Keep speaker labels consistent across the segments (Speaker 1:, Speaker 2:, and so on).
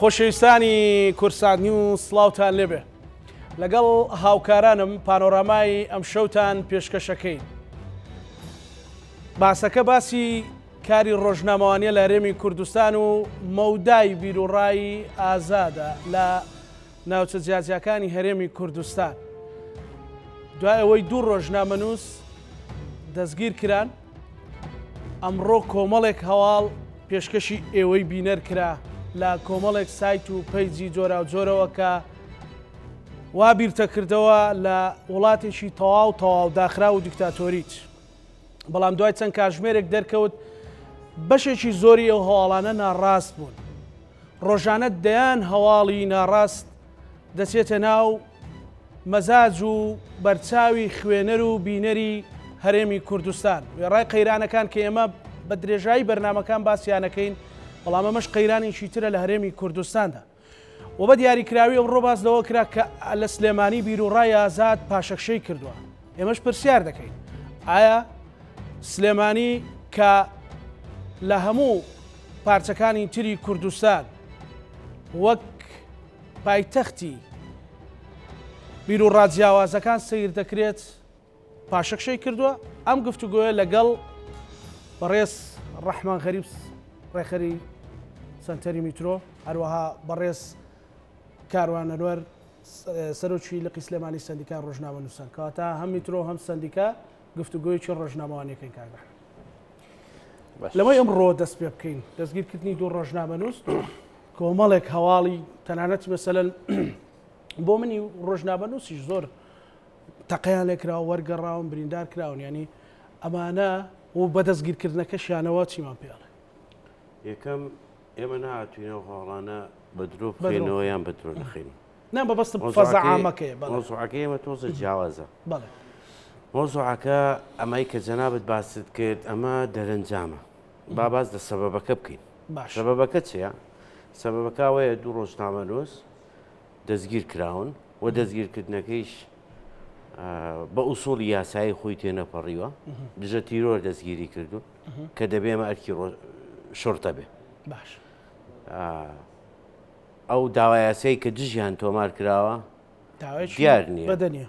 Speaker 1: خۆشەویستانی کوردسات نیوز سڵاوتان لێبێ لەگەڵ هاوکارانم پانۆرامای ئەمشەوتان پێشکەشەکەین باسەکە باسی کاری ڕۆژنامەوانیە لە هەرێمی کوردستان و مەودای بیروڕای ئازادە لە ناوچە جیاجیاکانی هەرێمی کوردستان. دوای ئەوەی دوو ڕۆژنامەنووس دەستگیر کران، ئەمڕۆ کۆمەڵێک هەواڵ پێشکەشی ئێوەی بینەر کرا لە کۆمەڵێک سایت و پەیجی جۆراوجۆرەوە کە وا بیرتەکردەوە لە وڵاتێکی تەواو تەواو داخراو و دیکتاتۆریت. بەڵام دوای چەند کاژمێرێک دەرکەوت بەشێکی زۆری ئەو هەواڵانە ناڕاست بوون. ڕۆژانە دەیان هەواڵی ناڕاست دەچێتە ناو مەزاج و بەرچاوی خوێنەر و بینەری هەرێمی کوردستان. وێڕای قەیرانەکان کە ئێمە بە درێژایی بەرنامەکان باسیانەکەین، بەڵام ئەمەش قەیرانێکی ترە لە هەرێمی کوردستاندا. و بە دیاریکراوی ئەمڕۆ باس لەوە کرا کە لە سلێمانی بیروڕای ئازاد پاشەکشەی کردووە. ئێمەش پرسیار دەکەین ئایا سلێمانی کە لە هەموو پارچەکانی تری کوردستان وەک پایتەختی بیروڕا جیاوازەکان سەیر دەکرێت پاشەکشەی کردووە ئەم گفتوگۆیە لەگەڵ بەڕێز ڕەحمان غەریب ڕێکخەری سەنتەری میترۆ هەروەها بەڕێز کاروان ئەنوەر سەرۆکی لقی سلێمانی سەندیکای ڕۆژنامەنووسان کەواتە هەم میترۆ هەم سەندیکا گفتوگۆیەکی ڕۆژنامەوانیەکەین کاک ڕەحمان لەوەی ئەمڕۆ دەست پێ بکەین دەستگیرکردنی دوو ڕۆژنامەنووس کۆمەڵێک هەواڵی تەنانەت مەسەلەن بۆ منی ڕۆژنامەنووسیش زۆر تەقەیان لێکراوە وەرگەڕاون بریندار کراون ینی ئەمانە و بە دەستگیرکردنەکەشیانەوە چیمان پێڵێ
Speaker 2: یەکەم ئێمە نەهاتوین ئەو هەواڵانە بە درۆ بخەینەوە یان بە درۆ نەخەین.
Speaker 1: نا مەبەستم فەزا عامەکەیە بەڵێ.
Speaker 2: مەوزوعەکەی ئێمە تۆزە جیاوازە. بەڵێ. مەوزوعەکە ئەمەی کە جەنابت باست کرد ئەمە دەرەنجامە. با باس لە سەبەبەکە بکەین.
Speaker 1: باش.
Speaker 2: سەبەبەکە چییە؟ سەبەبەکە ئەوەیە دوو ڕۆژنامەنووس دەستگیر کراون و دەستگیرکردنەکەیش بە ئوسوڵی یاسایی خۆی تێنەپەڕیوە. دژە تیرۆر دەستگیری کردوون. کە دەبێ ئەمە ئەرکی شورتە بێ.
Speaker 1: باش.
Speaker 2: ئەو داوا یاسایی کە دژیان تۆمار کراوە دیار نییە.
Speaker 1: بەدەنیە.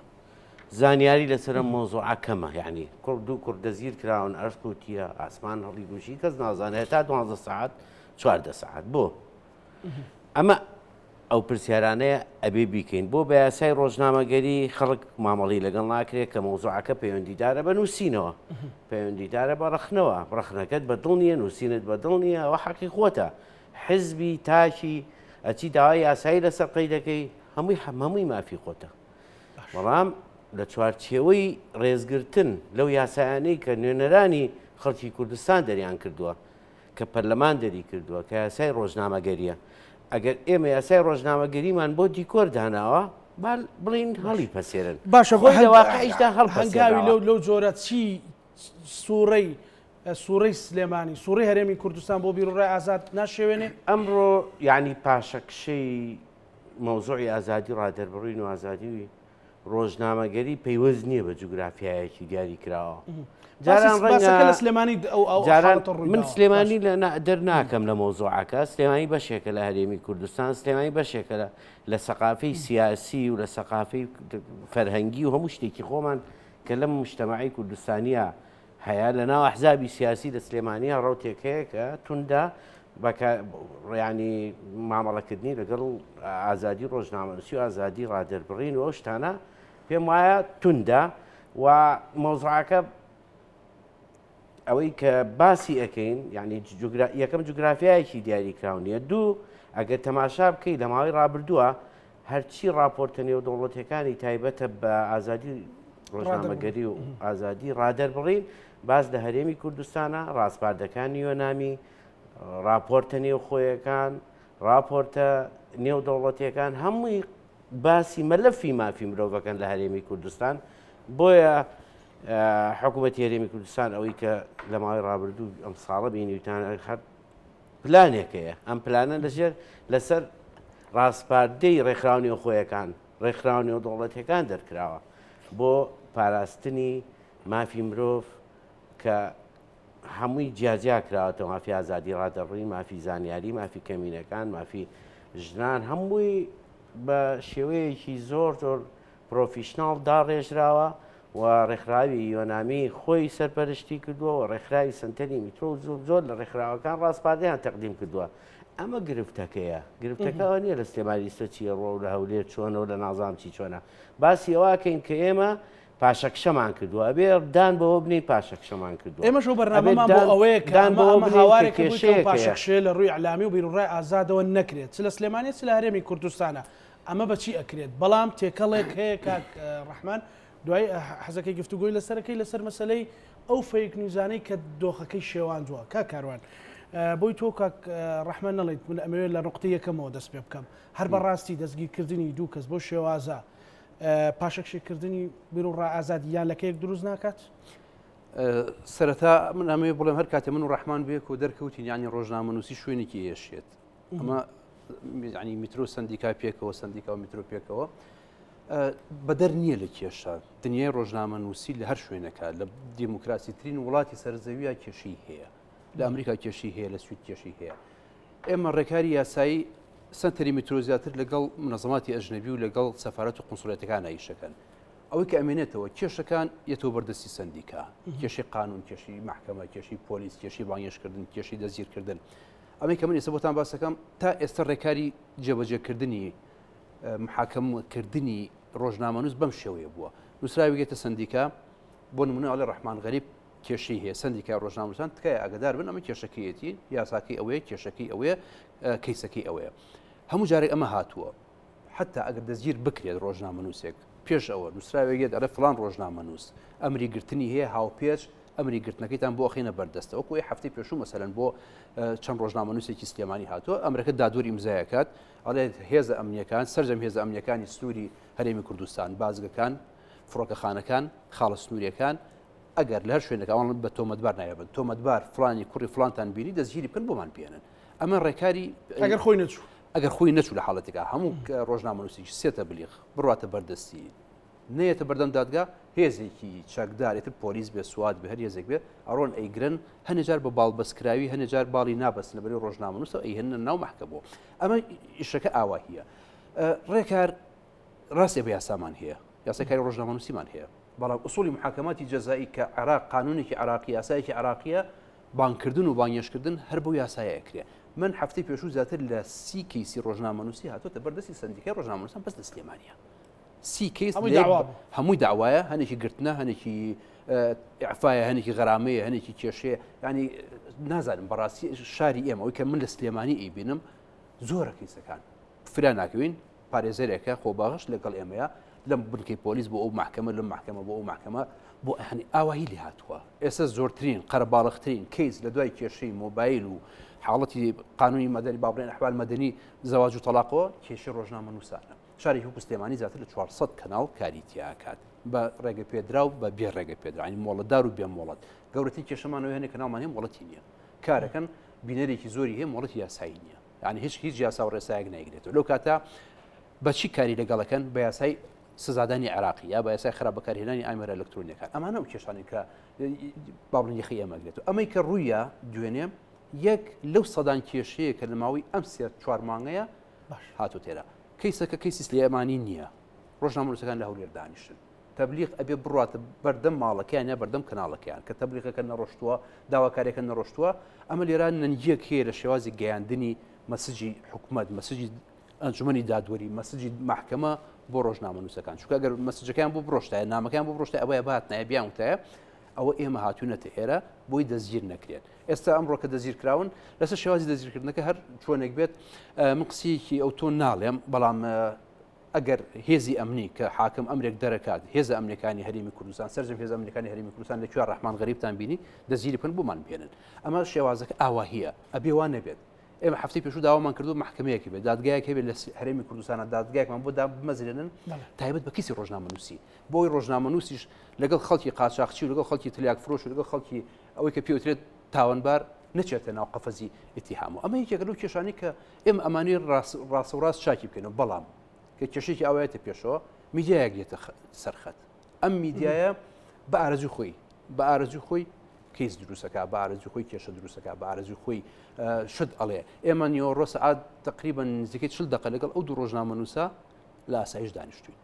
Speaker 2: زانیاری لەسەر ئەم مۆزوعە کەمە یعنی کوڕ دوو کوڕ دەستگیر کراون ئەشق و تیە ئاسمان هەڵی گوشی کەس نازانێت تا دوانزە سەعات چواردە سەعات بۆ ئەمە ئەو پرسیارانەیە ئەبێ بیکەین. بۆ بە یاسای ڕۆژنامەگەری خەڵک مامەڵەی لەگەڵ ناکرێت کە مەوزوعەکە پەیوەندیدارە بە نووسینەوە، پەیوەندیدارە بە ڕەخنەوە، ڕەخنەکەت بە دڵ نییە، نووسینت بە دڵ نییە، ئەوە حەقی خۆتە. حزبی تاکی ئەچی داوای یاسایی لەسەر قەیدەکەی، هەمووی هەمووی مافی خۆتە. بەڵام لە چوارچێوەی ڕێزگرتن لەو یاسایانەی کە نوێنەرانی خەڵکی کوردستان دەریان کردووە، کە پەرلەمان دەری کردووە کە یاسای ڕۆژنامەگەریە ئەگەر ئێمە یاسای ڕۆژنامەگەریمان بۆ دیکۆر داناوە با بڵین هەڵی پەسێرن
Speaker 1: باشە
Speaker 2: خۆی لە واقعیشدا
Speaker 1: هەنگاوی لەو لەو جۆرە چی سوڕەی سوڕەی سلێمانی سوڕی هەرێمی کوردستان بۆ بیروڕای ئازاد ناشێوێنێ؟
Speaker 2: ئەمڕۆ یعنی پاشەکشەی مەوزوعی ئازادی ڕادەربڕین و ئازادی ڕۆژنامەگەری پەیوەست نییە بە جوگرافیایەکی دیاری کراوە.
Speaker 1: جاران ڕەنگە لە سلێمانی
Speaker 2: جاران من سلێمانی لە دەرناکەم لە مۆزوعەکە سلێمانی بەشێکە لە هەرێمی کوردستان سلێمانی بەشێکە لە لە سەقافەی سیاسی و لە سەقافەی فەرهەنگی و هەموو شتێکی خۆمان کە لەم مجتەمەعی کوردستانیە هەیە لە ناو ئەحزابی سیاسی لە سلێمانیا ڕەوتێک هەیە کە توندە ینی مامەڵەکردنی لەگەڵ ئازادی ڕۆژنامەنووسی و ئازادی ڕادەربڕین و ئەو شتانە پێم وایە توندە و مەوزوعەکە ئەوەی کە باسی ئەەکەین یعنی یەکەم جوگرافیایەکی دیاریکراو نییە دوو ئەگەر تەماشا بکەی لە ماوەی ڕابردووە هەرچی ڕاپۆرتە نێودەوڵەتیەکانی تایبەتە بە ئازادی ڕۆژنامەگەری و ئازادی ڕادەربڕین باس لە هەرێمی کوردستانە، ڕاسپاردەکانی یۆنامی، ڕاپۆرتە نێوخۆیەکان، ڕاپۆرتە نێودەوڵەتیەکان هەمووی باسی مەلەفی مافی مرۆڤەکەن لە هەرێمی کوردستان بۆیە حکوومەتی هەرێمی کوردستان ئەوەی کە لە ماوەی ڕابردوو ئەم ساڵە بینیوتان هەر پلانێک هەیە، ئەم پلانە لەژێر لەسەر ڕاسپاردەی ڕێکخراوە نێوخۆیەکان، ڕێکخراوە نێودەوڵەتیەکان دەرکراوە بۆ پاراستنی مافی مرۆڤ کە هەمووی جیاجیا کراوەتەوە مافی ئازادی ڕادەڕی، مافی زانیاری، مافی کەمینەکان، مافی ژنان هەمووی بە شێوەیەکی زۆر زۆر پرۆفیشناڵ داڕێژراوە و ڕێکخراوی یۆنامی خۆی سەرپەرشتی کردووە و ڕێکخراوی سەنتەری میترۆ و زۆر زۆر لە ڕێکخراوەکان ڕاسپاردەیان تەقدیم کردووە. ئەمە گرفتەکەیە. گرفتەکە ئەوە نییە لە سلێمانی ئیستە چی ڕووە و لە هەولێر چۆنە و لە نازانم چی چۆنە. باسی ئەوە ئەکەین کە ئێمە پاشەکشەمان کردووە. ئەبێ دان بەوە بنێین پاشەکشەمان کردووە.
Speaker 1: ئێمەش ئەو
Speaker 2: ئەبێ
Speaker 1: بەرنامەمان بۆ
Speaker 2: دان
Speaker 1: ئەوەیە کە
Speaker 2: دان
Speaker 1: ئەمە
Speaker 2: بەوە
Speaker 1: ئەمە
Speaker 2: بنێین کە
Speaker 1: هاوارێکە بووی کە ئەو
Speaker 2: کێشەیەک هەیە.
Speaker 1: پاشەکشەیە لە ڕووی ئیعلامی و بیروڕای ئازادەوە نەکرێت چ لە سلێمانی چ لە هەرێمی کوردستانە. ئەمە بە چی ئەکرێت؟ بەڵام تێکەڵێک هەیە کاک ڕەحمان دوای حەزەکەی گفتوگۆی لەسەرەکەی لەسەر مەسەلەی ئەو fake news انەی کە دۆخەکەی شێواندووە کاک کاروان بۆی تۆ کاک ڕەحمان نەڵیت من ئەمەوێت لە نقطەی یەکەمەوە دەست پێ بکەم هەر بەڕاستی دەستگیرکردنی دوو کەس بۆ شێوازە پاشەکشێکردنی بیرو ڕا ئازادی یان لەکەیەک دروست ناکات؟
Speaker 3: سەرەتا من ئەمەوێ بڵێم هەر کاتێ من و ڕەحمان بێک و دەرکەوتین یانی ڕۆژنامەنووسی شوێنێکی ئێشێت ئەمە ینی میترۆ سندیکا پێکەوە سندیکا و میترۆ پێکەوە بەدەر نییە لە کێشە دنیای ڕۆژنامە نووسی لە هەر شوێنەکە لە دیموکراسی ترین وڵاتی سەرزەویە کێشی هەیە لە ئەمریکا کێشی هەیە لە سوید کێشی هەیە ئێمە ڕێکاری یاسایی سنتەری میترۆ زیاتر لەگەڵ منەزەماتی ئەژنەبی و لەگەڵ سەفارەت و قنسڵێتەکان ئایشەکەن ئەوەی کە ئەمێنێتەوە کێشەکان یەتەوە بەردەستی سندیکا کێشی قانون کێشی محکمە کێشی پۆلیس کێشی بانگێشکردن کێشی دەستگیرکردن ئەمەی کە من ئێستا بۆتان باسەکەم تا ئێستا ڕێکاری جێبەجێکردنی محاکەمکردنی ڕۆژنامەنووس بەم شێوەیە بووە نووسراوی گێتە سندیکا بۆ نمونە ئەڵێ ڕەحمان غەریب کێشەی هەیە سندیکای ڕۆژنامەنووسان تکایە ئاگدار بن ئەمە کێشەکەیەتی یاساکەی ئەوەیە کێشەکەی ئەوەیە کەیسەکەی ئەوەیە هەموو جارێک ئەمە هاتووە حتا ئەگەر دەستگیر بکرێت ڕۆژنامەنووسێک پێش ئەوە نووسراوێک یەت ئەڵێ فڵان ڕۆژنامەنووس ئەمری گرتنی هەیە هاوپێچ ئەمری گرتنەکەیتان بۆ ئەخەینە بەردەستە وەکو ئەی هەفتەی پێشوو مەسەلەن بۆ چەند ڕۆژنامەنووسێکی سلێمانی هاتووە ئەمرەکە دادوەر ئیمزایەکات ئەڵێت هێزە ئەمنیەکان سەرجەم هێزە ئەمنیەکانی سنووری هەرێمی کوردستان بازگەکان فڕۆکەخانەکان خاڵە سنووریەکان ئەگەر لە هەر شوێنێک ئەوان بە تۆمەتبار نایبن تۆمەتبار فلانی کوڕی فلانتان بینی دەستگیری بکەن بۆمان بێنن ئەمە ڕێکاری
Speaker 1: ئەگەر خۆی نەچوو
Speaker 3: ئەگەر خۆی نەچوو لە حاڵەتێکا هەموو ڕۆژنامەنووسێکی سێتە بلیغ بڕاتە بەردەستی نەیەتە بەردەم دادگا هێزێکی چەکدار ئیتر پۆلیس بێ سوات بێ هەر هێزێک بێ ئەڕۆن ئەیگرن هەنێ جار بە باڵ بەستکراوی هەنێ جار باڵی نابەستن لەبەری ڕۆژنامەنووسەوە ئەیهێننە ناو مەحکەمەوە ئەمە ئیشەکە ئاواهیە ڕێکار ڕاستە بە یاسامان هەیە یاسای کاری ڕۆژنامەنووسیمان هەیە بەڵام ئوسولی محاکەماتی جەزایی کە عێراق قانونێکی عراقی یاسایەکی عراقیە بانگکردن و بانگێشتکردن هەر بەو یاسایە ئەکرێ. من هەفتەی پێشوو زیاتر لە 30 کەیسی ڕۆژنامەنووسی هاتۆتە بەردەستی سەندیکای ڕۆژنامەنووسان بەس لە سلێمانیە. سی کەیس
Speaker 1: هەمووی
Speaker 3: لە یەک
Speaker 1: داوا بوو.
Speaker 3: هەمووی داوایە هەنێکی گرتنە هەنێکی ئیعفایە هەنێکی غەرامەیە هەنێکی کێشەیە ینی نازانم بەڕاستی شاری ئێمە ئەوی کە من لە سلێمانی ئەیبینم زۆرە کەیسەکان فرا ناکەوین پارێزەرێکە خۆبەخش لەگەڵ ئێمەیە لەم بنکەی پۆلیس بۆ ئەو مەحکەمە لەم مەحکەمە بۆ ئەو مەحکەمە بۆ ئەهنی ئاواهی لێ هاتووە ئێستا زۆرترین قەرەباڵغترین کەیس لە دوای کێشەی مۆبایل و حاڵەتی قانونی مەدەنی با بڵێن ئەحوال مەدەنی زەواج و تەلاقەوە کێشەی ڕۆژنامەنووسانە شارێکی وەکو سلێمانی زیاتر لە 400 کەناڵ کاری تیاکات بە ڕێگە پێدراو بە بێ ڕێگە پێدراوی مۆڵەتدار و بێ مۆڵەت گەورەترین کێشەمانەوە هەنێک کەناڵمان هەیە مۆڵەتی نییە کارەکەن بینەرێکی زۆری هەیە مۆڵەتی یاسایی نییە یانی هیچ هیچ یاسا و ڕێسایەک نایگرێتەوە لەو کاتە بەچی کاری لەگەڵەکەن بە یاسای سزادانی عراقی یا بە یاسای خراپ بەکارهێنانی ئامێرە ئەلکترۆنیەکان ئەمانە و کێشانەی کە با بڵێن یەخەی ئێمە گرێتەوە ئەمەی کە ڕوویە دوێنێ یەک لەو سەدان کێشەیە کە لە ماوەی ئەم سێ چوار مانگەیە
Speaker 1: باش
Speaker 3: هاتو تێرا کەیسەکە کەیسی سلێمانی نییە ڕۆژنامەنووسەکان لە هەولێر دانیشتن تەبلیغ ئەبێ بڕاتە بەردەم ماڵەکەیان یا بەردەم کەناڵەکەیان کە تەبلیغەکە نەڕۆشتووە داواکاریەکە نەڕۆشتووە ئەمە لێرە نەنگیەک هەیە لە شێوازی گەیاندنی مەسجی حکومەت مەسجی ئەنجومەنی دادوەری مەسجی مەحکەمە بۆ ڕۆژنامەنووسەکان چونکە ئەگەر مەسجەکەیان بۆ بڕۆشتایە نامەکەیان بۆ بڕۆشتایە ئەوەیە بهاتنایە بیان وتایە ئەوە ئێمە هاتوونەتە ئێرە بۆی دەستگیر نەکرێن ئێستا ئەمڕۆ کە دەستگیر کراون لەسەر شێوازی دەستگیرکردنەکە هەر چۆنێک بێت من قسەیەکی ئەو تۆ ناڵێم بەڵام ئەگەر هێزی ئەمنی کە حاکم ئەمرێک دەرەکات هێزە ئەمنیەکانی هەرێمی کوردستان سەرجەم هێزە ئەمنیەکانی هەرێمی کوردستان لە کوێ ڕەحمان غەریبتان بینی دەستگیری بکەن بۆمان بهێنن ئەمە شێوازەکە ئاواهیە ئەبێ وا نەبێت ئێمە هەفتەی پێشوو داوامان کردو مەحکەمەیەکی بێت دادگایەک هەبێت لە هەرێمی کوردستانە دادگایەکمان بۆ دابمەزرێنن تایبەت بە کەسی ڕۆژنامەنووسی بۆی ڕۆژنامەنووسیش لەگەڵ خەڵکی قاچاخچی و لەگەڵ خەڵکی تلیاک فرۆش و لەگەڵ خەڵکی ئەوەی کە پێوترێت تاوانبار نەچێتە ناو قەفەزی ئیتیهام و ئەمە یەکێکە لەو کێشانەی کە ئێمە ئەمانەی ڕاستەوڕاست چاکی بکەینەوە بەڵام کە کێشێکی ئاوایەتە پێشەوە میدیایەک دێتە سەرخەت ئەم میدیایە بە ئارەزوو خۆی بە ئارەزوو خۆی. کەیس دروستەکە بە ئارەزوی خۆی کێشە دروستەکە بە ئارەزوی خۆی شت ئەڵێ ئێمە نیۆڕۆ سەعات تقریبا نزیکەی 40 دقە لەگەڵ ئەو دوو ڕۆژنامەنووسە لە ئاسایش دانیشتوین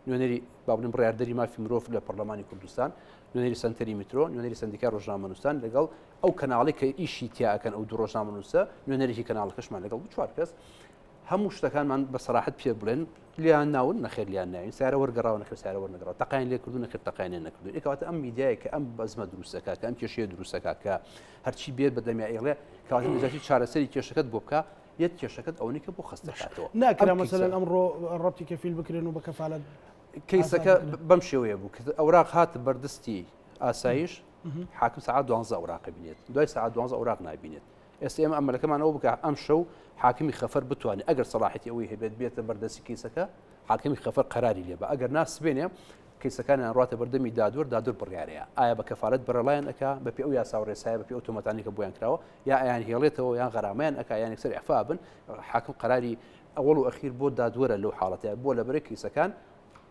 Speaker 3: نوێنەری با بڵێم بڕیاردەری مافی مرۆڤ لە پەرلەمانی کوردستان نوێنەری سەنتەری میترۆ نوێنەری سەندیکای ڕۆژنامەنووسان لەگەڵ ئەو کەناڵی کە ئیشی تیاکەن ئەو دوو ڕۆژنامەنووسە نوێنەرێکی کەناڵەکەشمان لەگەڵ بوو چوار کەس هەموو شتەکانمان بە سەراحەت پێ بڵێن لیان ناون نەخێر لیان ناوین سیارە وەرگەڕاوە نەخێر سیارە وەرنەگەڕاوە تەقیان لێ کردو نەخێر تەقیان لێ نەکردو کەواتە ئەم میدیایە کە ئەم بەزمە دروستەکە کە ئەم کێشەیە دروستەکە کە هەرچی بێت بە دەمیا ئێڵێ کەواتە نەجاتی چارەسەری کێشەکەت بۆ بکە یەت کێشەکەت ئەوەنی کە بۆ خەستەکاتەوە
Speaker 1: ناکرا مەسەلەن ئەمڕۆ ڕەبتی کەفیل بکرێن و بە کەفالەت
Speaker 3: کەیسەکە بەم شێوەیە بوو کە ئەوراق هات بەردەستی ئاسایش حاکم سەعات دوانزە ئەوراقە بینێت دوای سەعات دوانزە ئەوراق نابینێت ئێستا ئێمە ئەمەلەکەمان ئەوە بکە ئەم شەو حاکمی خەفەر بتوانێت ئەگەر سەڵاحەتی ئەوەی هەبێت بێتە بەردەستی کەیسەکە حاکمی خەفەر قەراری لێ بە ئەگەر نا سبێنێ کەیسەکانیان ڕاتە بەردەمی دادوەر دادوەر بڕیارەیە ئایا بە کەفالەت بەرەڵایان ئەکا بەپێ ئەو یاسا و ڕێسایە بەپێ ئەو تۆمەتانەی کە بۆیان کراوە یا ئەیان هێڵێتەوە یان غەرامەیان ئەکا یان یەکسەر ئیعفا بن حاکم قەراری ئەوەڵ و ئەخیر بۆ دادوەرە لەو حاڵەتەیە بۆ لەبەرەی کەیسەکان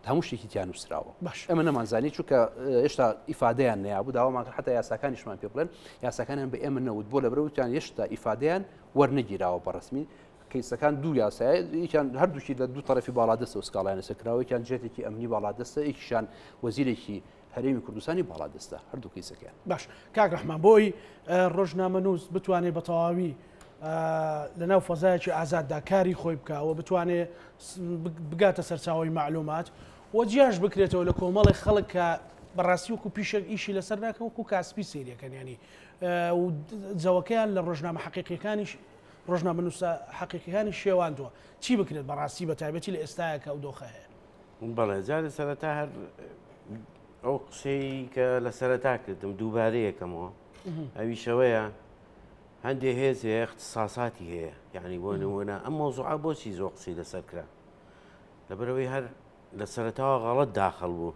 Speaker 3: هەموو شتێکی تیا نووسراوە
Speaker 1: باش
Speaker 3: ئێمە نەمانزانی چونکە هێشتا ئیفادەیان نەیابوو داوامان کرد حتا یاساکانیشمان پێ بڵێن یاساکانیان بە ئێمە نەوت بۆ لەبەرەوە وتیان هێشتا ئیفادەیان وەرنەگیراوە بە ڕەسمی کەیسەکان دوو یاسایە یەکیان هەردووکی لە دوو تەرەفی باڵادەستەوە سکاڵایان لەسەر کراوە یەکیان جێتێکی ئەمنی باڵادەستە یەکیشان وەزیرێکی هەرێمی کوردستانی باڵادەستە هەردوو کەیسەکەیان.
Speaker 1: باش کاک ڕەحمان بۆی ڕۆژنامەنووس بتوانێت بە تەواوی لەناو فەزایەکی ئازاددا کاری خۆی بکە و بتوانێت بگاتە سەرچاوی معلومات و جیاش بکرێتەوە لە کۆمەڵی خەڵک کە بەڕاستی وەکو پیشێک ئیشی لەسەر ناکەن وەکو کاسپی سەیرەکەن ینی جەوەکەیان لە ڕۆژنامە حەقیقیەکانیش ڕۆژنامەنووسە حەقیقیەکانی شێواندووە چی بکرێت بەڕاستی بە تایبەتی لە ئێستایا کە ئەو دۆخە هەیە؟
Speaker 2: بەڵێ جارێ سەرەتا هەر ئەو قسەی کە لە سەرەتا کردم دووبارەیەکەمەوە ئەویشەوەیە هەندێ هێز هەیە اختصاصاتی هەیە یعنی بۆ نمونە ئەم مۆزوعە بۆچی زۆر قسەی لەسەر کرا لەبەرەوەی هەر لە سەرەتاوە غەڵەت داخل بوو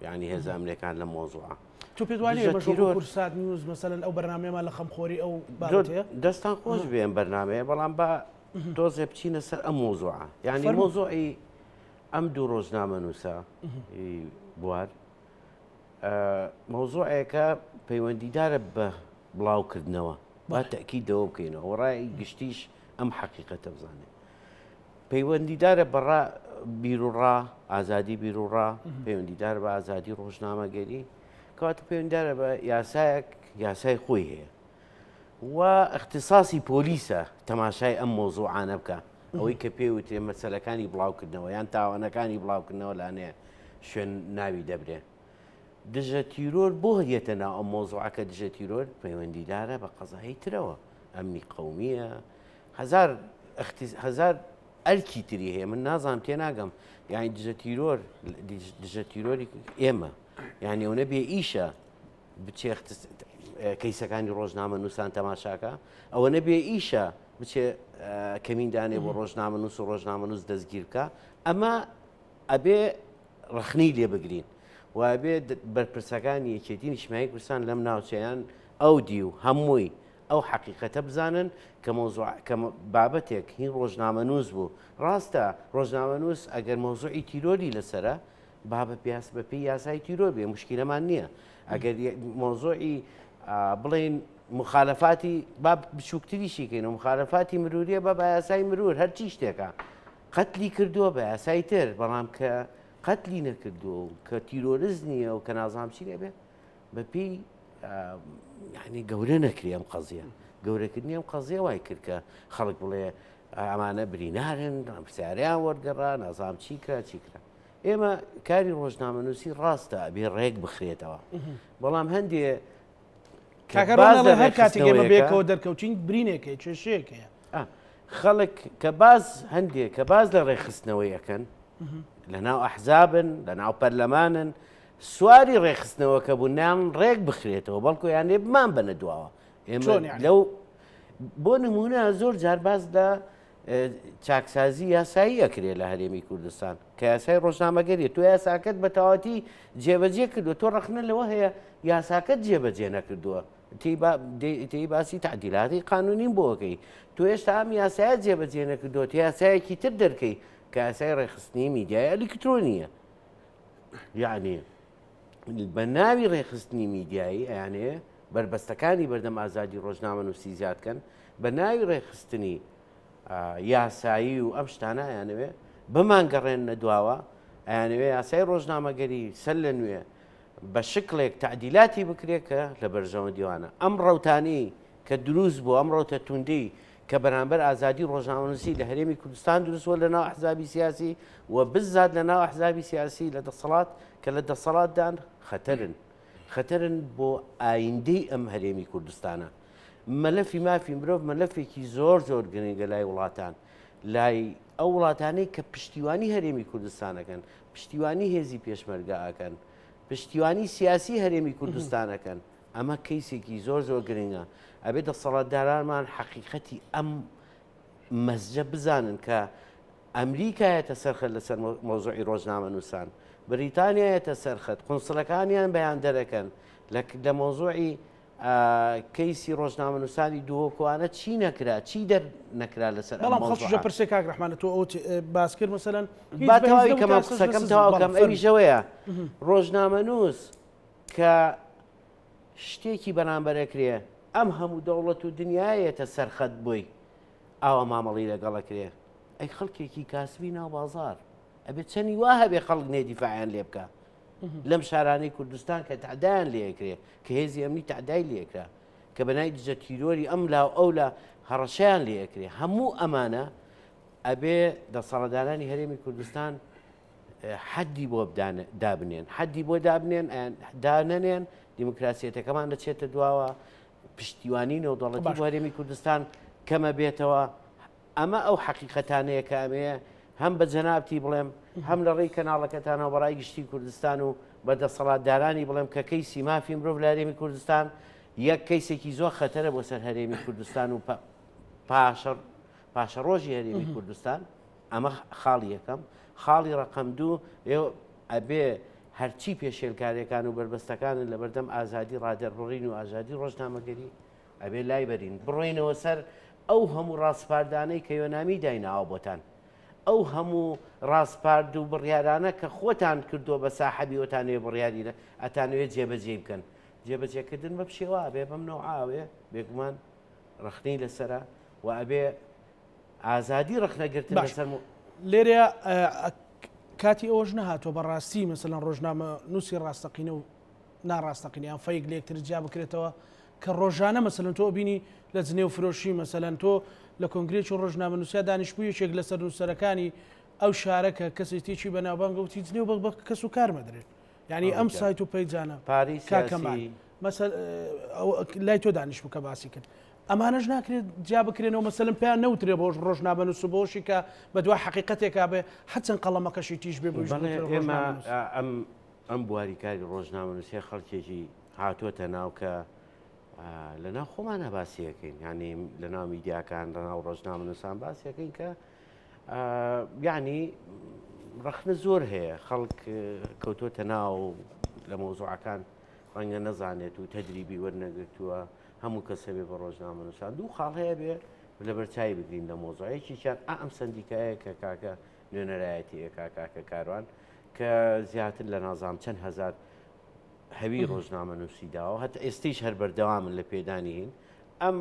Speaker 2: یعنی هێزە ئەمنیەکان لەم مۆزوعە.
Speaker 1: تۆ پێت وانیە ئێمەش وەکو کوردسات نیوز مەسەلەن ئەو بەرنامەیەمان لە خەمخۆری ئەو بابەتەیە؟
Speaker 2: دەستان خۆش بێ ئەم بەرنامەیە بەڵام با تۆزێ بچینە سەر ئەم مۆزوعە یعنی مۆزوعی ئەم دوو ڕۆژنامەنووسە بوار مۆزوعێکە پەیوەندیدارە بە بڵاوکردنەوە با تەکیدەوە بکەینەوە ڕای گشتیش ئەم حەقیقەتە بزانێت پەیوەندیدارە بە ڕا بیروڕا، ئازادی بیروڕا، پەیوەندیدارە بە ئازادی ڕۆژنامەگەری، کەواتە پەیوەندیدارە بە یاسایەک یاسای خۆی هەیە و اختصاصی پۆلیسە تەماشای ئەم مۆزوعانە بکە ئەوەی کە پێ وترێ مەسەلەکانی بڵاوکردنەوە یان تاوانەکانی بڵاوکردنەوە لانەیە شوێن ناوی دەبرێ دژە تیرۆر بۆ یەتە ناو ئەم مۆزوعەکە دژە تیرۆر پەیوەندیدارە بە قەزایی ترەوە ئەمنی قومیە هەزار هەزار ئەرکی تری هەیە من نازانم تێناگەم یعنی دژە تیرۆر دژە تیرۆری ئێمە یعنی ئەوە بێ ئیشە بچێ کەیسەکانی ڕۆژنامە نووسان تەماشاکە ئەوە نەبێ ئیشە بچێ کەمین دانێ بۆ ڕۆژنامە نووس و ڕۆژنامە نووس دەستگیر بکە ئەمە ئەبێ ڕخنەی لێ بگرین و ئەبێ بەرپرسەکانی یەکێتی نیشتمانی کوردستان لەم ناوچەیان ئەو دی و هەمووی ئەو حەقیقەتە بزانن کە مەوزوع کە بابەتێک هین ڕۆژنامەنووس بوو ڕاستە ڕۆژنامەنووس ئەگەر مەوزوعی تیرۆری لەسەرە با بە پیاس بە پێی یاسای تیرۆر بێ مشکلەمان نییە ئەگەر مەوزوعی بڵێن مخالفاتی با بچووکتریشی کەین و مخالفاتی مروریە بە بە یاسای مرور هەرچی شتێکە قەتلی کردووە بە یاسای تر بەڵام کە قەتلی نەکردووە و کە تیرۆرز نییە و کە نازانم چی لێبێ بەپێی یعنی گەورە نەکرێ ئەم قەزیە گەورەکردنی ئەم قەزیە وای کرد کە خەڵک بڵێ ئەمانە برینارن پرسیاریان وەرگەڕا نازام چی کرا چی کرا ئێمە کاری ڕۆژنامەنووسی ڕاستە ئەبێ ڕێک بخرێتەوە بەڵام هەندێ
Speaker 1: هەر کاتێک ئێمە بێکەوە دەرکەوتین برینێکە کێشەیەک هەیە
Speaker 2: خەڵک کە باز هەندێک کە باز لە ڕێکخستنەوەی ئەەکەن لە ناو ئەحزابن لە ناو پەرلەمانن سواری ڕێکخستنەوەکە بوون نان ڕێک بخرێتەوە بەڵکو یانێ بمان بەنە دواوە ئێمە لەو بۆ نمونە زۆر جار باز لە چاکسازی یاسایی ئەکرێ لە هەرێمی کوردستان کە یاسای ڕۆژنامەگەری تۆ یاساکەت بە تەواتی جێبەجێ کردووە تۆ ڕەخنە لەوە هەیە یاساکەت جێبەجێ نەکردووە تێی باسی تعدیلاتی قانونیم بۆکەی تۆ هێشتا ئەم یاسایە جێبەجێ نەکردووە تۆ یاسایەکی تر دەرکەی کە یاسای ڕێکخستنی میدیای ئەلیکترۆنیە یعنی. بە ناوی ڕێکخستنی میدیایی ئەیانەوێ بەربەستەکانی بەردەم ئازادی ڕۆژنامەنووسی زیاد کەن، بە ناوی ڕێکخستنی یاسایی و ئەم شتانە ئەیانەوێ بمانگەڕێننە دواوە، ئەیانەوێ یاسای ڕۆژنامەگەری سەر لە نوێ بە شکڵێک تەعدیلاتی بکرێت کە لە بەرژەوەندیوانە. ئەم ڕەوتانەی کە دروست بوو، ئەم ڕەوتە توندەی کە بەرامبەر ئازادی ڕۆژنامەنووسی لە هەرێمی کوردستان دروست بووە لە ناو ئەحزابی سیاسی و بزات لە ناو ئەحزابی سیاسی لە دەسەڵات کە لە دەسەڵاتدان خەتەرن خەتەرن بۆ ئایندەی ئەم هەرێمی کوردستانە. مەلەفی مافی مرۆڤ مەلەفێکی زۆر زۆر گرنگە لای وڵاتان لای ئەو وڵاتانەی کە پشتیوانی هەرێمی کوردستانەکەن پشتیوانی هێزی پێشمەرگە ئەکەن پشتیوانی سیاسی هەرێمی کوردستانەکەن ئەمە کەیسێکی زۆر زۆر گرنگە ئەبێ دەسەڵاتدارانمان حەقیقەتی ئەم مەزجە بزانن کە ئەمریکایەتە سەرخەت لەسەر مەوزوعی ڕۆژنامەنووسان بریتانیایەتە سەرخەت قونسڵەکانیان بەیان دەرەکەن لە مەوزوعی کەیسی ڕۆژنامەنووسانی دهۆکوانە چی نەکرا چی دەر نەکرا لەسەر
Speaker 1: بەڵام خەڵکی پرسێ کاک ڕەحمانە تۆ ئەو باس کرد مەسەلەن
Speaker 2: با تەواوی کەم قسەکەم تەواو کەم ئەویشەوەیە ڕۆژنامەنووس کە شتێکی بەرامبەر ئەکرێ ئەم هەموو دەوڵەت و دنیایەتە سەرخەت بۆی ئاوا مامەڵی لەگەڵ ئەکرێ ئەی خەڵکێکی کاسبی ناو بازار ئەبێ چەنی وا هەبێ خەڵک نێ دیفاعیان لێ بکە لەم شارانەی کوردستان کە تەعدایان لێ ئەکرێ کە هێزی ئەمنی تەعدای لێ ئەکرا کە بەنای دژە تیرۆری ئەم لا و ئەو لە هەڕەشەیان لێ ئەکرێ هەموو ئەمانە ئەبێ دەسەڵاتدارانی هەرێمی کوردستان حەدی بۆ دابنێن حەدی بۆ دابنێن دانەنێن دیموکراسیەتەکەمان دەچێتە دواوە پشتیوانی نێودەوڵەتی بۆ هەرێمی کوردستان کەمە بێتەوە ئەمە ئەو حەقیقەتانەیە کە ئەمەیە هەم بە جەنابتی بڵێم هەم لە ڕێی کەناڵەکەتانەوە بەڕای گشتی کوردستان و بە دەسەڵاتدارانی بڵێم کە کەیسی مافی مرۆڤ لە هەرێمی کوردستان یەک کەیسێکی زۆر خەتەرە بۆ سەر هەرێمی کوردستان و پاشە پاشەڕۆژی هەرێمی کوردستان ئەمە خاڵی یەکەم، خاڵی ڕەقەم دوو، ئێوە ئەبێ هەرچی پێشێلکاریەکان و بەربەستەکانن لەبەردەم ئازادی ڕادەربڕین و ئازادی ڕۆژنامەگەری ئەبێ لای بەرین، بڕۆینەوە سەر ئەو هەموو ڕاسپاردانەی کە یۆنامی دایناوە بۆتان، ئەو هەموو ڕاسپارد و بڕیارانە کە خۆتان کردووە بە ساحەبی ئەتانەوێ بڕیاری ئەتانەوێ جێبەجێی بکەن، جێبەجێکردن بەم شێوە ئەبێ بەم نەوعە ئەبێ بێگومان ڕەخنەی لەسەرە و ئەبێ ئازادی ڕەخنەگرتن
Speaker 1: باش
Speaker 2: لەسەر مو.
Speaker 1: لێرەیا کاتی ئەوەش نەهاتووە بەڕاستی مەسەلەن ڕۆژنامە نووسی ڕاستەقینە و ناڕاستەقینە یان fake لە یەکتر جیا بکرێتەوە کە ڕۆژانە مەسەلەن تۆ بینی لە جنێو فرۆشی مەسەلەن تۆ لە کۆنگرێکی ڕۆژنامە نووسیا دانیشتبوو یەکێک لە سەرنووسەرەکانی ئەو شارە کە کەسێتیی بەناوبانگە وتی جنێو بە کەس و کار مەدرێت یعنی ئەم سایت و پەیجانە
Speaker 2: پارەی
Speaker 1: کاک کەمال
Speaker 2: سیاسی
Speaker 1: مەسەل لای تۆ دانیشتبوو کە باسی کرد ئەمانەش ناکرێت جیا بکرێنەوە مەسەلەن پێیان نەوترێ بۆ ڕۆژنامەنووس و بۆشی کە بەدوای حەقیقەتێکا بێ هەرچەند قەڵەمەکەشی تیژ بێ بۆیش
Speaker 2: بەڵێ
Speaker 1: بوترێ
Speaker 2: ئێمە
Speaker 1: ڕۆژنامەنووس.
Speaker 2: ئەم ئەم بواری کاری ڕۆژنامەنووسیە خەڵکێکی هاتۆتە ناو کە لە ناو خۆمانە باسیەکەین یعنی لە ناو میدیاکان لە ناو ڕۆژنامەنووسان باسیەکەین کە یعنی ڕەخنە زۆر هەیە خەڵک کەوتۆتە ناو لە مەوزوعەکان ڕەنگە نەزانێت و تەدریبی وەرنەگرتووە هەموو کەس هەبێ بە ڕۆژنامەنووسان دوو خاڵ هەیە بێ لەبەرچوی بگرین لە مۆزوع یەکێکیان ئا ئەم سەندیکایە کە کاکە نوێنەرایەتی ئەکا کاکە کاروان کە زیاتر لە نازام چەند هەزار هەوی ڕۆژنامەنووسی داوە هەتا ئێستیش هەر بەردەوامن لە پێدانی هین ئەم